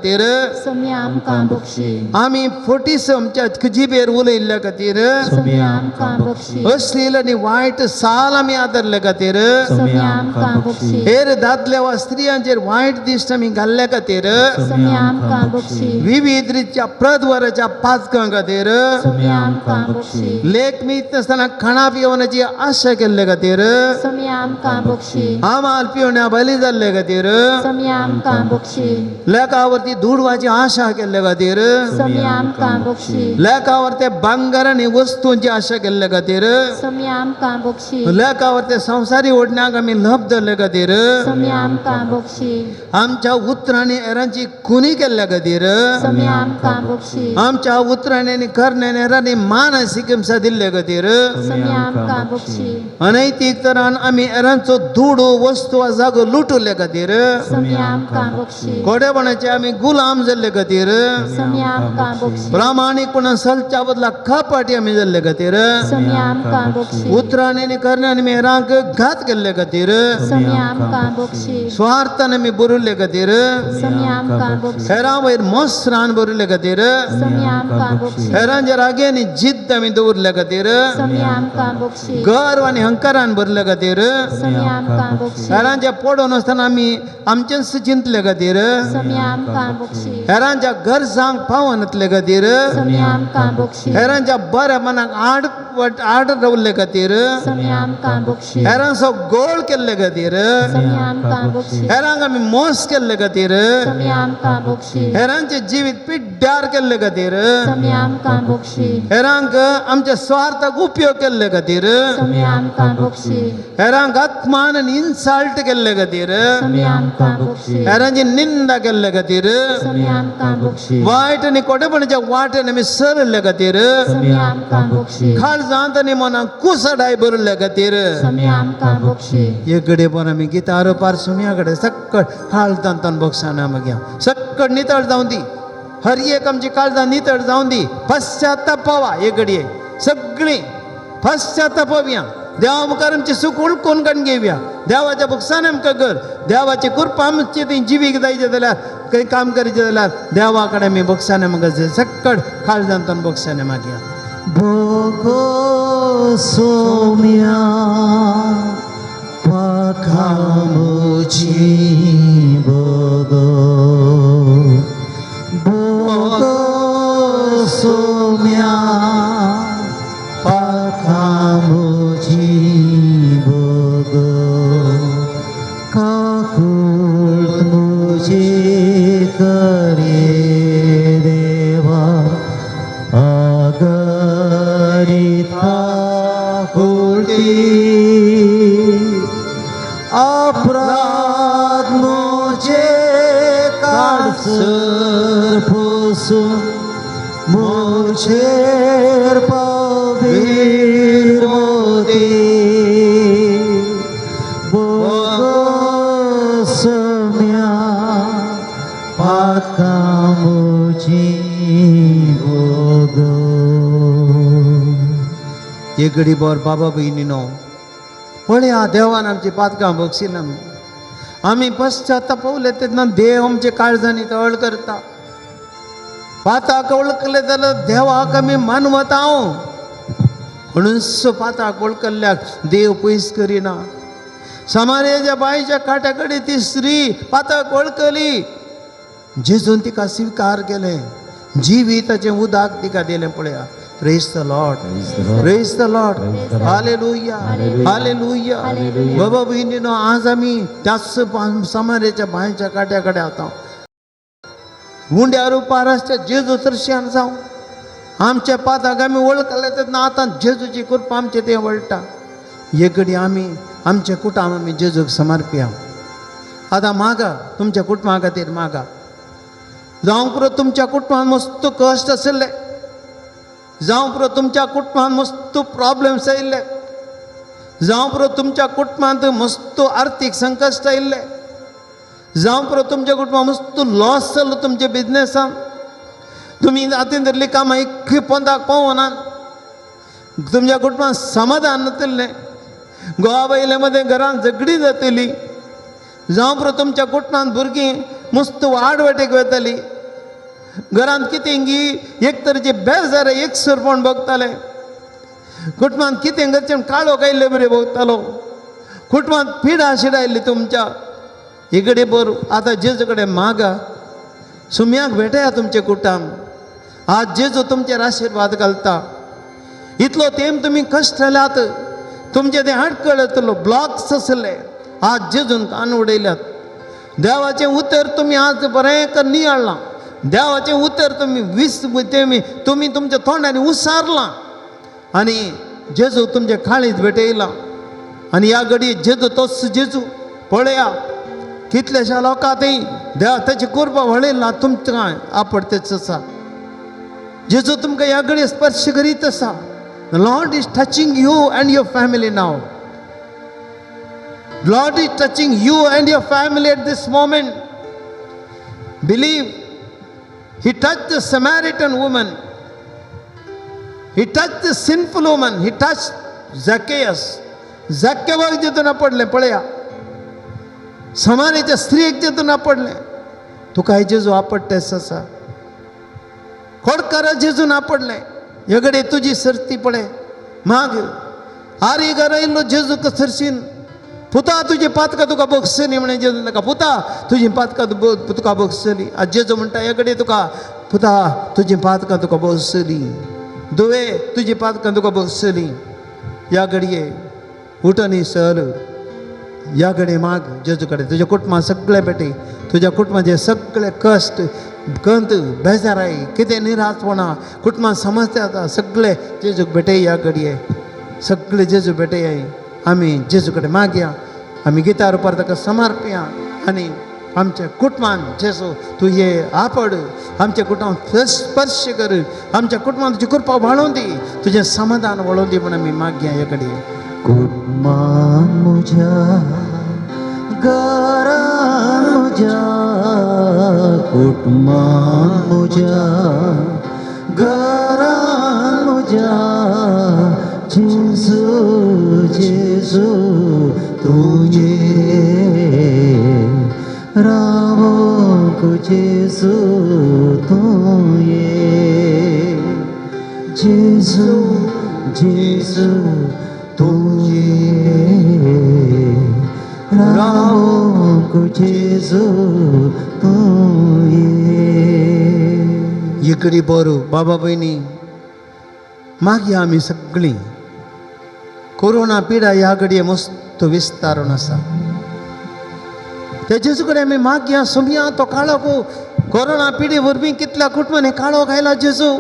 सोम्या आमकां बक्षी. आमी फोटीस आमच्या जिबेर उलयिल्ल्या खातीर, सोम्या आमकां बक्षी. अश्लील आनी वायट साल आमी आदरले खातीर, सोम्या आमकां बक्षी. हेर दादले वा स्त्रियांचेर वायट दिश्ट आमी घाल्ल्या खातीर, सोम्या आमकां बक्षी. विविध रितच्या प्रद्वाराच्या पातकां खातीर, सोम्या आमकां बक्षी. लेख मीत नासतना खाणा पिवण्याची आशा केल्ले खातीर, सोम्या आमकां बक्षी. आमाल पिवण्या बली जाल्ले खातीर, सोम्या आमकां बक्षी. लेखावरती दुडवाची आशा केल्ले खातीर, सोम्या आमकां बक्षी. लेखावर ते भांगर आनी वस्तूंची आशा केल्ले खातीर, सोम्या आमकां बक्षी. लेखावर ते संवसारी ओडण्याक आमी लभ धरले खातीर, सोम्या आमकां बक्षी. आमच्या उतरांनी हेरांची खुनी केल्ल्या खातीर, सोम्या आमकां बक्षी. आमच्या उतरांनी आनी करण्यांनी हेरांनी मानसीक हिंसा दिल्ले खातीर, सोम्या आमकां बक्षी. अनैतीक तरान आमी हेरांचो दुडू वस्तू वा जागो लुटुल्ले खातीर, सोम्या आमकां बक्षी. कोडेपणाचे आमी गुलाम जाल्ले खातीर, सोम्या आमकां बक्षी. प्रामाणीकपणान चलच्या बदला कपाटी आमी जाल्ले खातीर, सोम्या आमकां बक्षी. उतरांनी आनी करण्यांनी आमी हेरांक घात केल्ले खातीर, सोम्या आमकां बक्षी. स्वार्थान आमी बरयल्ले खातीर, सोम्या आमकां बक्षी. हेरां वयर मोसरान बरयल्ले खातीर, सोम्या आमकां बक्षी. हेरांच्या रागे आनी जिद्द आमी दवरले खातीर, सोम्या आमकां बक्षी. गर्व आनी हंकारान भरले खातीर, सोम्या आमकां बक्षी. हेरांच्या पडून आसतना आमी आमचेंच चिंतले खातीर, सोम्या आमकां बक्षी. हेरांच्या गरजांक पावनातले खातीर, सोम्या आमकां बक्षी. हेरांच्या बऱ्या मनाक आड आड रावल्ले खातीर, सोम्या आमकां बक्षी। हेरांचो गोळ केल्ले खातीर, सोम्या आमकां बक्षी। हेरांक आमी मोस केल्ले खातीर, सोम्या आमकां बक्षी। हेरांचें जिवीत पिड्ड्यार केल्ले खातीर, सोम्या आमकां बक्षी। हेरांक आमच्या स्वार्थाक उपयोग केल्ले खातीर, सोम्या आमकां बक्षी। हेरांक अपमान आनी इन्सल्ट केल्ले खातीर, सोम्या आमकां बक्षी। हेरांची निंदा केल्ले खातीर, सोम्या आमकां बक्षी। वायट आनी कोटेपणाच्या वाटेन आमी सरल्ले खातीर, सोम्या आमकां बक्षी। काळजांत आनी मनाक कुसडाय भरिल्ले खातीर, सोम्या आमकां बक्षी। एक घडये पण आमी गितार पार सुम्या कडेन सक्कड काळजांत बक्षाना मागया सक्कड नितळ जावन दी, हर एक आमची काळजां नितळ जावन दी। पश्चाताप पावा एक घडये सगळीं पश्चाताप पावया, देवा मुखार आमची सुख उळकून काडून घेवया। देवाच्या बक्षान आमकां कर, देवाची कृपा आमची ती जिवीक जायचे जाल्यार खंय काम करीचे जाल्यार देवा कडेन आमी बक्षाने मागचे, सक्कड काळजांत बक्षाने मागया। भोगो सोम्या पाखामुची भोगो, भोगो सोम्या पाखामुची भोगो, काकुळट मुजी करे देवा अगणित काकुळटी, अपराध मुझे काडसर पुसून मुझेर पवीर मोती, भोगो सोम्या पातकां भोगो। एक घडी बर बाबा भयणीनो, पळया देवान आमची पातकां बक्षिना, आमी पश्चाताप पावले तेन्ना देव आमचे काळजांनी तळ करता। पाताक वळखले जाल्यार देवाक आमी मानवता, म्हणून पाताक वळखल्ल्याक देव पयस करिना। समारेच्या बांयच्या काट्या कडेन ती स्त्री पाताक वळखली, जेजून तिका स्विकार केलें, जिविताचें उदक तिका दिलें। पळया, Praise the Lord, praise the Lord, hallelujah, hallelujah. बाबा भयणीनो, आज आमी त्याच समारेच्या बांयच्या काट्या कडेन आतां उंड्या रुपार आसच्या जेजू दर्शन जावं आमच्या पाताक आमी वळखले तेन्ना आतां जेजूची कृपा आमचे ते वळटा। एक घडी आमी आमच्या कुटुंब आमी जेजूक समर्पया। आतां मागा तुमच्या कुटुंबा खातीर मागा, जावं पुरो तुमच्या कुटुंबान मस्त कश्ट आशिल्ले, जावं पुरो तुमच्या कुटुंबान मस्त प्रॉब्लम्स आयिल्ले, जावं पुरो तुमच्या कुटुंबांत मस्त आर्थीक संकश्ट आयिल्ले, जावं पुरो तुमच्या कुटुंबात मस्त लॉस जालो तुमच्या बिजनेसान, तुमी हातीन धरली कामां एक पोंदाक पावनात, तुमच्या कुटुंबात समाधान नातिल्लें, गोवा बायले मदें घरांत झगडी जातली, जावं पुरो तुमच्या कुटुंबांत भुरगीं मस्त वाड वाटेक वताली, घरांत कितें गी एक तरेचे बेजार एक सरपण भोगताले, कुटुंबांत कितें घरचें काळो आयिल्ले बरें भोगतालो, कुटुंबांत पिडा शिडा आयिल्ली तुमच्या। इकडे बर आतां जेजू कडेन मागा, सुम्याक भेटया तुमचे कुटुंब, आज जेजू तुमचेर आशिर्वाद घालता। इतलो तेम तुमी कश्ट जाल्यात, तुमचे ते आडकळ येतलो ब्लॉक्स आसले, आज जेजून कान उडयल्यात। देवाचें उतर तुमी आज बरें कर नियाळ्ळां, देवाचें उतर तुमी वीस तुमी तुमच्या तोंडांनी उसारलां आनी जेजू तुमच्या काळीत भेटयलां। आनी ह्या घडये जेजू तोच जेजू पळया कितल्याश्या लोकां थंय देवा ताची कृपा वळयला तुमकां आपडतेच आसा। जेजू तुमकां ह्या घडये स्पर्श करीत आसा। Lord is touching you and your family now. Lord is touching you and your family at this moment. Believe. He touched the Samaritan woman. He touched the sinful woman. He touched Zacchaeus. Zacchaeus जेतून पडलें पळया, समारेच्या स्त्रियेक जेतून पडलें, तुका जेजू आपडटेस आसा, खोडकारा जेजून आपडलें, हे घडये तुजी सर्ती पळय माग आरी घरा येयल्लो जेजू कसरशीन, पुता तुजी पातकां तुका बगसली म्हणे जेजू ताका, पुता तुजी पातकां तुका बगसली। आज जेजू म्हणटा हे घडये तुका पुता तुजी पातकां तुका बगसली। दुवे तुजी पातकां तुका बसली ह्या घडये उठनी सर ह्या घडये माग जेजू कडेन तुज्या कुटुंबा सगळे पेटी तुज्या कुटुंबाचे सगळे कश्ट कंत बेजाराय कितें निराशपणा कुटुंबान समस्या आसा सगळे जेजूक भेटय ह्या घडये सगळे जेजू भेटय. आमी जेजू कडेन मागया, आमी गितार रुपार ताका समर्पया आनी आमच्या कुटुंबान जेजू तूं हे आपड, आमच्या कुटुंबान स्पर्श कर, आमच्या कुटुंबान तुजी कृपा वाळोवन दी, तुजें समाधान वाळोवन दी म्हूण आमी मागया ह्या घडये. कुटुंबान म्हज्या घरान म्हज्या कुटुंबान म्हज्या घरान म्हज्या जेजू जेजू तुजे रावोंक जेजू तूं ये जेजू जेजू तुजे रावोंक जेजू तूं ये. इकडी बरो बाबा भयणी मागया आमी सगळीं. कोरोना पिडा ह्या घडये मस्त विस्तारून आसा. त्या जेजू कडेन आमी मागया सोमया तो काळोख कोरोना पिडे वरवीं कितल्या कुटुंबांनी काळोख आयला जेजू.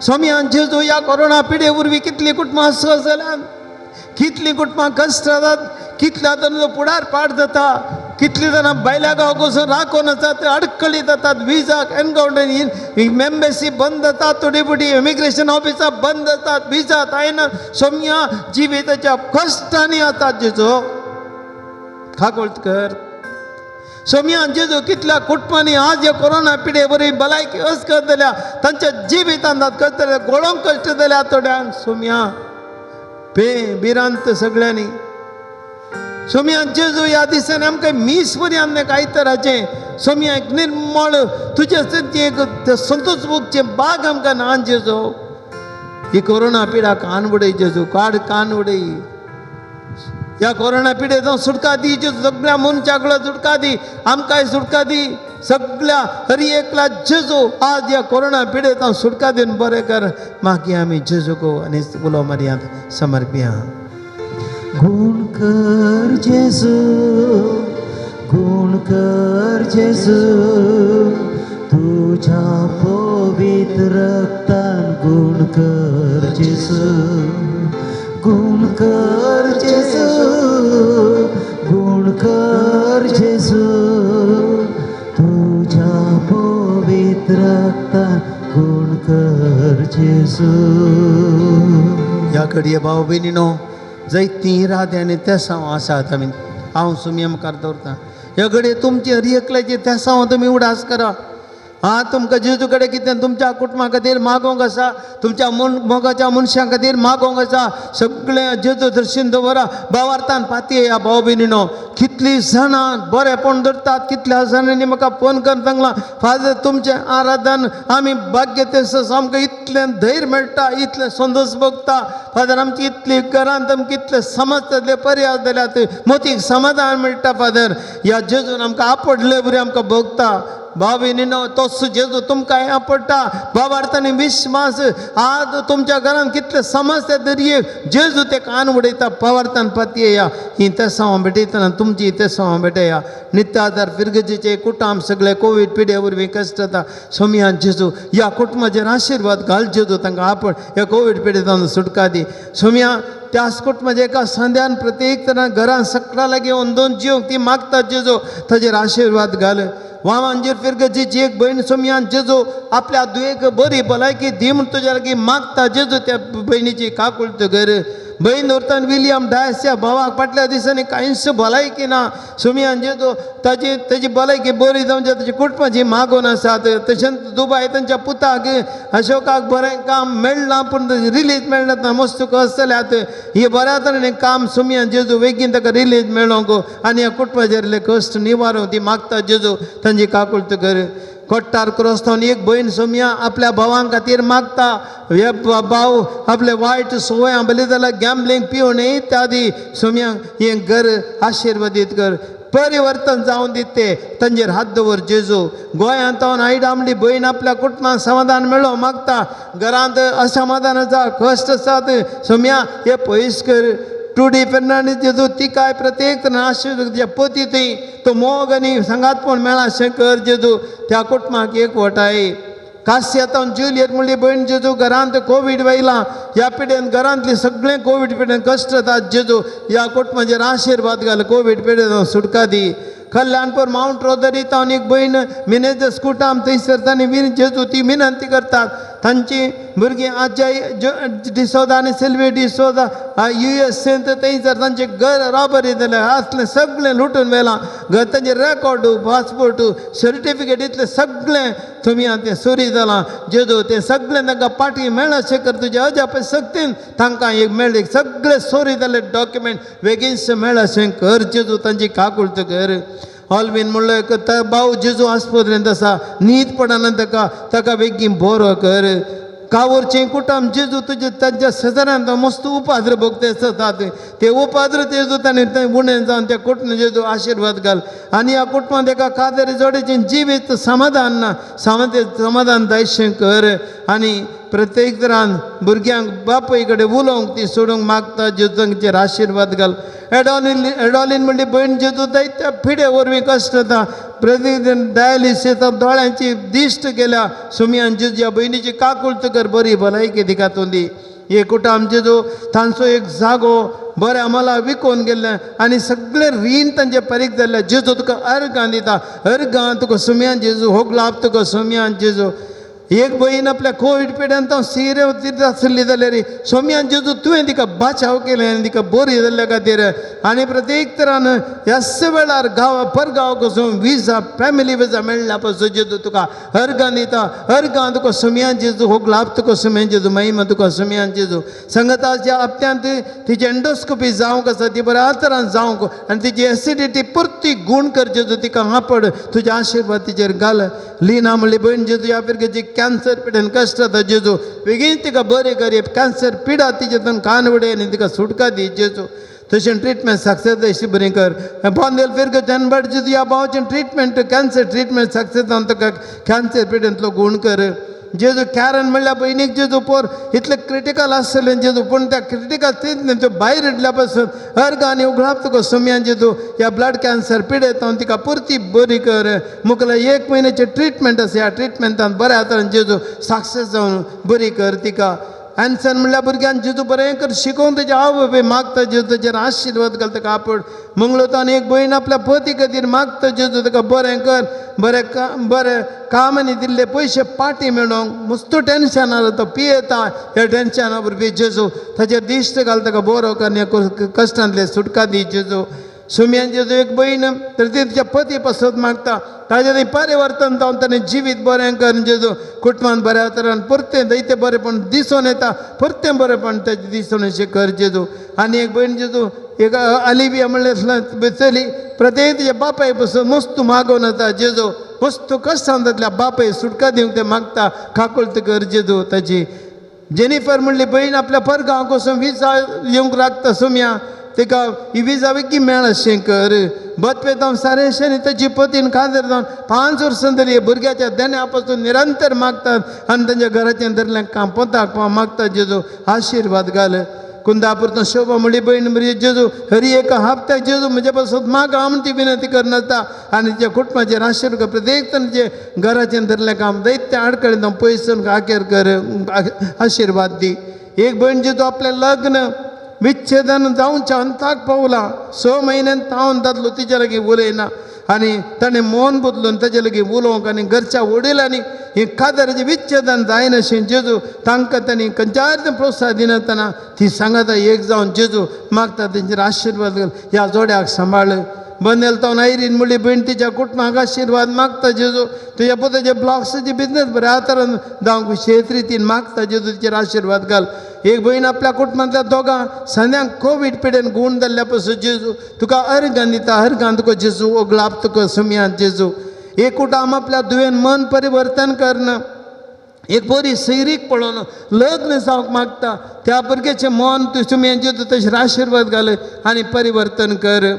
सोमयान जेजू ह्या कोरोना पिडे वरवीं कितलीं कुटुंबां सहज जाल्यात, कितलीं कुटुंबां कश्ट जातात, कितल्या जाणांचो फुडार पाड जाता, कितलीं जाणां भायल्या गांवाक वचून राखून आसात, अडखळी जातात, विजाक एनकावंटर एम्बेसी बंद जातात, थोडी फुटी इमिग्रेशन ऑफिसां बंद जातात, विजा जायना. सोमया जिविताच्या कश्टांनी आसात जेजू खाकोळ कर. सोमया जेजू कितल्या कुटुंबांनी आज ह्या कोरोना पिडे बरी भलायकी अस्कत जाल्या, तांच्या जिवितांत कश्ट जाल्या, गोळोंक कश्ट जाल्या थोड्यांक. सोमया पे भिरांत सगळ्यांनी. सोमया जेजू ह्या दिसांनी आमकां मीस बरी आमकां कांय तराचें सोमया एक निर्मळ तुजे एक संतोष भोगचें बाग आमकां ना जेजू. ही कोरोना पिडा कान उडय जेजू, काड कान उडय. ह्या कोरोना पिडेचो सुटका दी जेजू, सगळ्या मनशाक सुटका दी, आमकांय सुटका दी, सगळ्या हरी एकला जेजू आज ह्या कोरोना पिडेचो सुटका दिवन बरें कर. मागीर आमी जेजूक आनी उलो मारयात समर्पया. गुण कर जेजू, गुण कर जेजू, तुझ्या पवित्र रक्तान गुण कर जेजू, गुण कर जेजू, गुण कर जेजू, तुझ्या पवित्र रक्तान गुण कर जेजू. ह्या घडये भाव भयणीनो जैती इरादे आनी तेसांव आसात आमी हांव सुमया मुखार दवरता. ह्या घडये तुमचे हर एकल्याचे तेसांव तुमी उडास करा. आं तुमकां जेजू कडेन कितें तुमच्या कुटुंबा खातीर मागोंक आसा, तुमच्या मोगाच्या मनशां खातीर मागोंक आसा, सगळें जेजू दर्शन दवरा. भावार्थान पातये ह्या भाव भयणीनो कितलीं जाणां बरेंपण धरतात, कितल्या जाणांनी म्हाका फोन करून सांगलां फादर तुमचें आराधन आमी भाग्य तें आमकां इतलें धैर्य मेळटा, इतलें संतोश भोगता फादर, आमची इतली घरांत आमकां इतले समज पर्याय जाल्यात, मोतीक समाधान मेळटा फादर. ह्या जेजून आमकां आपडले बरी आमकां भोगता. भाव भयणीनो तोच जेजू तुमकां हें आपडटा. भावार्थांनी विश्वास आज तुमच्या घरांत कितले समस्या दरये जेजू ते कान उडयता. भावार्थान पातयेया ही तेसांव भेटयतना तुमची तेसांव भेटया. नित्याधार फिरगजेचे कुटुंब सगळे कोवीड पिडे वरवीं कश्ट जाता. सोमया जेजू ह्या कुटुंबाचेर आशिर्वाद घाल जेजू, तांकां आपड ह्या कोवीड पिडेतान सुटका दी. सोमया त्याच कुटुंबाच्या एका संध्यान प्रत्येक तरान घरान सगळ्या लागीं अंदोन जीव ती मागतात जेजू, ताजेर आशिर्वाद घाल. वामांजीर फिरगजीची एक भयण सोमयान जेजू आपल्या दुयेक बरी भलायकी दी म्हूण तुज्या लागीं मागता जेजू, त्या भयणीची काकुळट कर. भयण उरतान विलियम डायस ह्या भावाक फाटल्या दिसांनी कांयच भलायकी ना. सोमयान जेजू ताजी ताजी भलायकी बरी जावची ताजी कुटुंबाची मागून आसात. तशेंच दुबाय तांच्या पुताक अशोकाक बरें काम मेळना पूण रिलीज मेळना ना मस्त कश्ट जाल्यात. ही बऱ्या तरेन काम सोमयान जेजू बेगीन ताका रिलीज मेळोंक आनी ह्या कुटुंबाचेर कश्ट निवारूंक ती मागता जेजू, तांची काकुळट कर. कोट्टार क्रोस्तावन एक भयण सोमया आपल्या भावां खातीर मागता. हे भाव आपले वायट संवयां बली जाल्यार गॅम्बलिंग पिवन इत्यादी सोमया हें घर आशिर्वादीत कर. परिवर्तन जावन दिते तांचेर हात दवर जेजू. गोंयांत हांव आयडा म्हणली भयण आपल्या कुटुंबांत समाधान मेळो मागता, घरांत असमाधान आसा, कश्ट आसात, सोम्या हे पयस कर. टुडी फेर्नांडीस जेजू तिकाय प्रत्येक आशिर्वाद, तुज्या पती थंय तो मोग आनी सांगातपण मेळा अशें कर जेजू. त्या कुटुंबाक एक वटाय. कास्यातावन जुलियट म्हणली भयण जेजू घरांत कोवीड वयला, ह्या पिडेन घरांतली सगळें कोवीड पिडेन कश्ट जातात जेजू. ह्या कुटुंबाचेर आशिर्वाद घाल, कोवीड पिडेन सुटका दी. कल्याणपूर मावंट रोदरी तावन एक भयण मिनेजस कुटाम थंयसर तांणी जेजू ती विनंती करतात. तांची भुरगीं आजय डिसोदा आनी सिल्वी डिसोदा युएसेंत थंयसर तांचें घर रॉबरी जालें, आसलें सगळें लुटून व्हेलां, घर तांचें रेकॉर्ड पासपोर्ट सर्टिफिकेट इतलें सगळें तुमी तें चोरी जालां जेजू. तें सगळें तांकां पाटी मेळशें कर तुज्या अजाप शक्तीन तांकां एक मेळ्ळें सगळें चोरी जाल्ले डॉक्युमेंट बेगीनशें मेळशें कर जेजू, तांची काकुळट कर. ऑलवीन म्हणलो एक भाव जेजू आस्पत्रेंत आसा, न्हीद पडना ताका, ताका बेगीन बरो कर. कावरचें कुटुंब जेजू तुजे तांच्या शेजाऱ्यान मस्त उपाद्र भोगते आसतात, ते उपाद्र जेजू ताणें थंय उणें जावन त्या कुटुंब जेजू आशिर्वाद घाल. आनी ह्या कुटुंबांत एका कादरी जोडेचें जिवीत समाधान ना, समाधान जायशें कर. आनी प्रत्येक तरान भुरग्यांक बापूय कडेन उलोवंक ती सोडूंक मागता जेजू, तांचेर आशिर्वाद घाल. एडॉलिन एडॉलिन म्हणली भयण जेजू जायत्या पिडे वरवीं कश्ट जाता, प्रतिदिन डायलिसीस दोळ्यांची दिश्ट केल्या, सुमयान जेजू ह्या भयणीची काकुळट कर, बरी भलायकी तिका तूं दी. हे कुटुंब जेजू तांचो एक जागो बरें आम्हाला विकोवन गेल्लें आनी सगळें रीण तांचें परीक जाल्लें जेजू, तुका अर्गां दिता, अर्गां तुका सुमयान जेजू, होगलाप तुका सुमयान जेजू. एक भयण आपल्या कोवीड पिड्यान तो सिरे आसली जाल्यार सोम्यान जेजू तुवें तिका बाचाव केलें आनी तिका बरी जाल्ल्या खातीर. आनी प्रत्येक तरान ह्याच वेळार गांव परगांव कसो विजा फॅमिली विजा मेळ्ळ्या पासून जेजू तुका अर्गां दिता, अर्गां तुका सोम्यान जेजू, होगलाप तुका सोम्यान जेजू, महिमा तुका सोम्यान जेजू. संगताच्या हप्त्यांत तिची एंडोस्कोपी जावंक आसा, ती बऱ्या तरान जावंक आनी तिची एसिडिटी परती गूण कर जेजू, तिका हापड तुजे आशिर्वाद तिचेर घाल. लिना म्हणली भयण जेजू ह्या फिरगेची कॅन्सर पिडेन कश्ट जाता जेजू, बेगीन तिका बरें कर, कॅन्सर पिडा तिचेतून कान उडय आनी तिका सुटका दी जेजू. तशें ट्रिटमेंट सक्सेस अशी बरी कर. बांदेल फिरगेचें अनबट जेजू ह्या भावाचें ट्रिटमेंट कॅन्सर ट्रिटमेंट सक्सेस जावन ताका कॅन्सर पिडेंतलो गूण कर जेजू. कॅरन म्हणल्यार भयणीक जेजू पोर इतलें क्रिटिकल आसलें जेजू, पूण त्या क्रिटिकल स्थितींत भायर येतल्या पासून अर्ग आनी उगडाप तुका सुमयान जेजू ह्या ब्लड कॅन्सर पिडेत हांव तिका पुरती बरी कर. मुखार एक म्हयन्याचें ट्रिटमेंट आसा, ह्या ट्रिटमेंटान बऱ्या तरेन जेजू सक्सेस जावन बरी कर तिका. आन्सर म्हणल्यार भुरग्यान जेजू बरें कर शिकोवन तेजे आवय बापूय मागता जेजू, तेजेर आशिर्वाद घाल ताका आपड. मंगळूतान एक भयण आपल्या पती खातीर मागता जेजू, ताका बरें कर, बरें बरें कामांनी दिल्ले पयशे पाटी मेळोंक मस्त टेंशन आसा, तो पियेता, ह्या टेंशना वरवीं जेजू ताचेर दिश्ट घाल ताका बरो कर आनी कश्टांतले सुटका दी जेजू. सुमयान जेजू एक भयण तर ती तिच्या पती पासत मागता, ताजें थंय परिवर्तन जावन ताणें जिवीत बरें कर जेजू, कुटुंबान बऱ्या तरान परतें जायतें बरेंपण दिसून येता, परतें बरेंपण तेजें दिसून अशें कर जेजू. आनी एक भयण जेजू एक अलिबिया म्हणलें चली प्रत्येक तिच्या बापाय पसून मस्त मागोवन येता जेजू, मस्त कश्टान जातल्या बापाय सुटका दिवंक तें मागता, काकुळट कर जेजू ताची. जेनिफर म्हणली भयण आपल्या परगांव वचून विजा येवंक लागता सुमया, तिका ही विजा बेगीन मेळ अशें कर. बतपेतांव सारेशें ताची पतीन काजर जावन 5 वर्सां तरी भुरग्याच्या देण्या पासून निरंतर मागतात आनी तांच्या घराचें धरलें काम पोताक मागता जेजू, आशिर्वाद घाल. कुंदापूर शोभा म्हणली भयण म्हजी जेजू हरी एका हप्त्याक जेजू म्हज्या पासून मागा म्हण ती विनंती करनासता आनी तिच्या कुटुंबाचेर आशिर्वाद प्रत्येक तांचे घराचें धरलें काम जायते आडखळी पयस आखेर कर, आशिर्वाद दी. एक भयण जेजू आपलें लग्न विच्छेदन जावच्या अंताक पावला, 6 म्हयन्यान तावन दादलो तिच्या लागीं उलयना आनी ताणें मन बदलून ताजे लागीं उलोवंक आनी घरच्या वडिलांनी हें कादराचें विच्छेदन जायनाशें जेजू तांकां तांणी खंयच्याय प्रोत्साहन दिनासतना ती सांगता एक जावन जेजू मागता तेंचेर आशिर्वाद घाल, ह्या जोड्याक सांबाळ. बनेल तावन आयरीन म्हणली भयण तिच्या कुटुंबाक आशिर्वाद मागता जेजू, तुज्या पुताचे ब्लॉक्साचे बिजनेस बऱ्या तरान जावंक शेत रितीन मागता जेजू, तिचेर आशिर्वाद घाल. एक भयण आपल्या कुटुंबांतल्या दोगां संद्यांक कोवीड पिडेन गूण जाल्ल्या पासून जेजू तुका अर्गान दिता, अर्गान तुका जेजू ओगलाप तुका सुमयान जेजू. एक कुटुंब आपल्या दुयेन मन परिवर्तन करना, एक बरी सैरीक पळोवन लग्न जावंक मागता, त्या भुरग्याचें मन तूं सुमयान जेजू तशें आशिर्वाद घाल आनी परिवर्तन कर.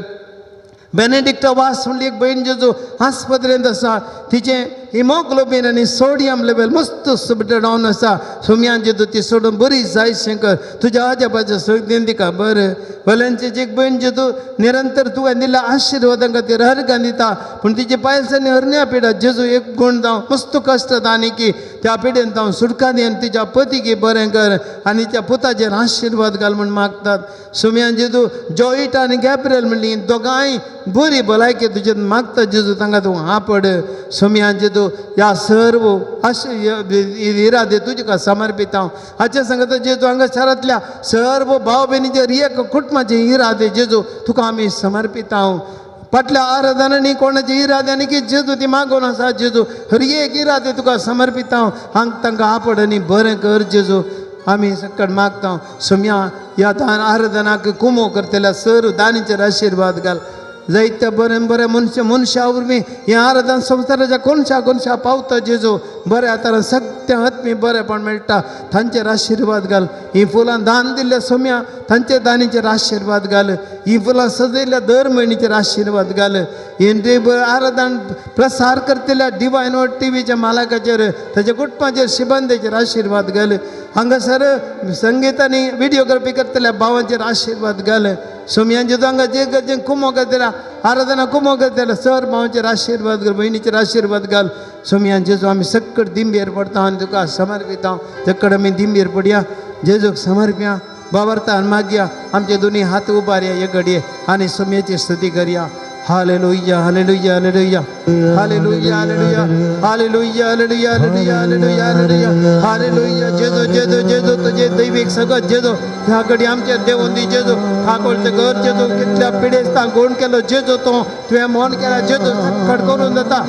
बेनेडिक्टा वास म्हणली एक भयण जेजू आस्पत्रेंत आसा, तिचें हिमोग्लोबीन आनी सोडियम लेवल मस्त डावन आसा. सोम्यान जेजू ती सोडून बरी जाय शंकर तुज्या आज्याबाच्या सगळीं तिका बरें. वलेंची एक भयण जेजू निरंतर तुका दिल्ल्या आशिर्वादां खातीर हरगान दिता, पूण तिचे पायल्स आनी हरण्या पिडा जेजू एक गुण जावं मस्त कश्ट आनी की त्या पिडेन जावं सुटका दी आनी तिच्या पतीक बरें कर आनी त्या पुताचेर आशिर्वाद घाल म्हूण मागतात. सोम्यान जेजू जॉयटा आनी गॅब्रियल म्हणली दोगांय बरी भलायकी तुजे मागता जेजू, तांकां तूं आपड. सोम्यान जेजू ह्या सर्व इरादे तुजेका समर्पित हांव. हाचे सांगता जेजू हांगा शारांतल्या सर्व भाव भयणीचेर एक कुटुंबाचे इरादे जेजू तुका आमी समर्पित हांव. फाटल्या आराधनांनी कोणाचे इरादे आनी की जेजू ती मागून आसा जेजू, हर एक इरादे तुका समर्पित हांव. हांग तांकां आपड आनी बरें कर जेजू, आमी सकट मागता. सोम्या ह्या दान आराधनाक कुमो करतल्या सर्व दानीचेर आशिर्वाद घाल. जायत्या बरें बरें मनशां मनशां वरवीं हें आराधन संवसाराच्या कोनशा कोनशा पावता जेजू, बऱ्या तरान सगळ्या आत्मी बरेंपण मेळटा, तांचेर आशिर्वाद घाल. हीं फुलां दान दिल्ल्या सोम्या तांचे दानीचेर आशिर्वाद घाल. हीं फुलां सजयल्ल्या दर म्हयनीचेर आशिर्वाद घाल. हें आराधन प्रसार करतल्या डिवायन वर्ड टिवीच्या मालकाचेर ताच्या कुटुंबाचेर शिबंदेचेर आशिर्वाद घाल. हांगासर संगीत आनी विडियोग्राफी करतल्या भावांचेर आशिर्वाद घाल. सोम्यान जेजू हांगा जे गरजेन कुमो करतल्या आराधना कुमो करतल्या सर भावांचेर आशिर्वाद घाल, भयणीचेर आशिर्वाद घाल. सोम्यान जेजू आमी सक्कड दिंबेर पडटा आनी तुका समर्पिता. सक्कड आमी दिंबेर पडया, जेजूक समर्प्या, बाबरता मागया, आमचे दोनी हात उबारया हे घडये आनी सोम्याची स्तुती करया. Hallelujah, hallelujah, hallelujah, hallelujah, hallelujah, hallelujah, hallelujah, hallelujah, hallelujah, hallelujah, hallelujah. जेजू जेजू जेजू तुजे दैवीक सगळं जेजू ह्या घडी आमचे देवून दी जेजू. ठाकोरचें घर जेजू कितल्या पिडेस्तांक गुण केलो जेजू, तो तुवें मोन केला जेजू, सकट करून जाता.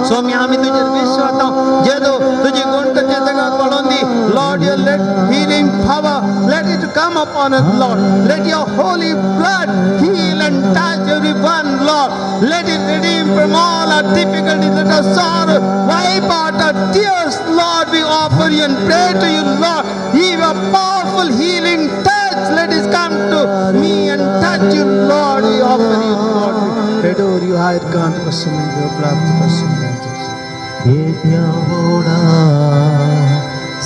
स्वामी आमी तुजेर विश्वास जेजू, तुजी गुण कचे जगात वाडोवन दी. Lord, your let healing power, let it come upon us, Lord. Let your holy blood heal and touch everyone, Lord. Let it redeem from all our difficulties. Let our sorrow wipe out our tears, Lord. We offer you and pray to you, Lord. Give a powerful healing touch. Let it come to me and touch you, Lord. We offer you, Lord. We adore you, higher God. प्राप्त येत्या व्हडा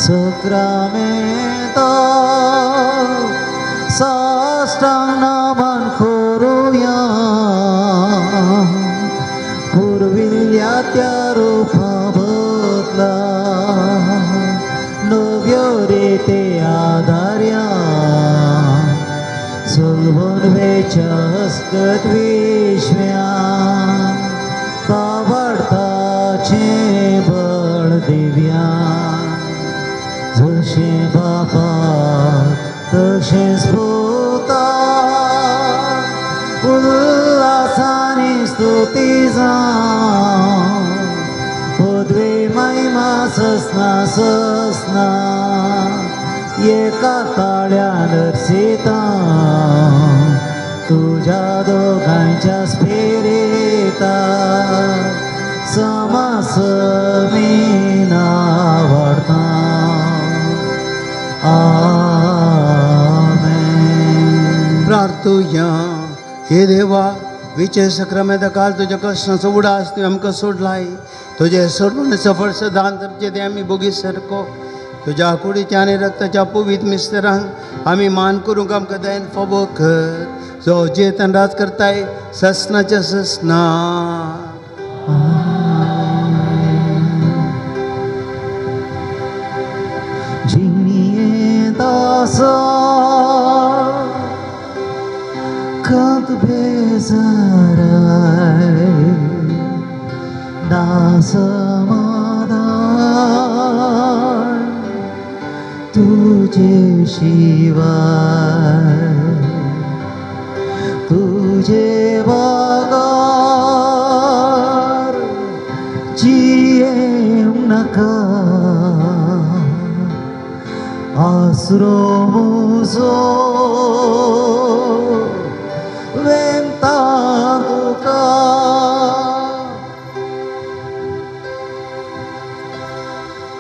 सक्रामेंता साष्टांग नमन करुया, पुर्विल्ल्या त्या रुपा बदला नव्यो रिते आदार्या, सलवून वेच्या हसगत विश्व्या तावडताचें बळ दिव्या, जशें बापा तशेंच पुता उल्हासानी स्तुती जावं, पदवी महिमा ससना ससना, एका ताळ्यान अर्सिता तुज्या दोगांयच्या स्पिरिता, समासमीना वाडता. आमेन. प्रार्थुया. हे देवा, विचय सक्रामेंता काल तुज्या कष्टांचो उडास तुवें आमकां सोडलाय. तुजें सोडून सफळ सदांच आमचे ते आमी बोगी सारको तुज्या कुडीच्या आनी रक्ताच्या पवित्र मिस्तरांक आमी मान करूंक आमकां दयेन फावो कर, जो जेतन राज करताय ससनाच्या ससना. जिणयेंत आसा खंत बेजाराय ना समाधान तुजे शिवाय, तुजे बगर जियेवं नाका, आसरो.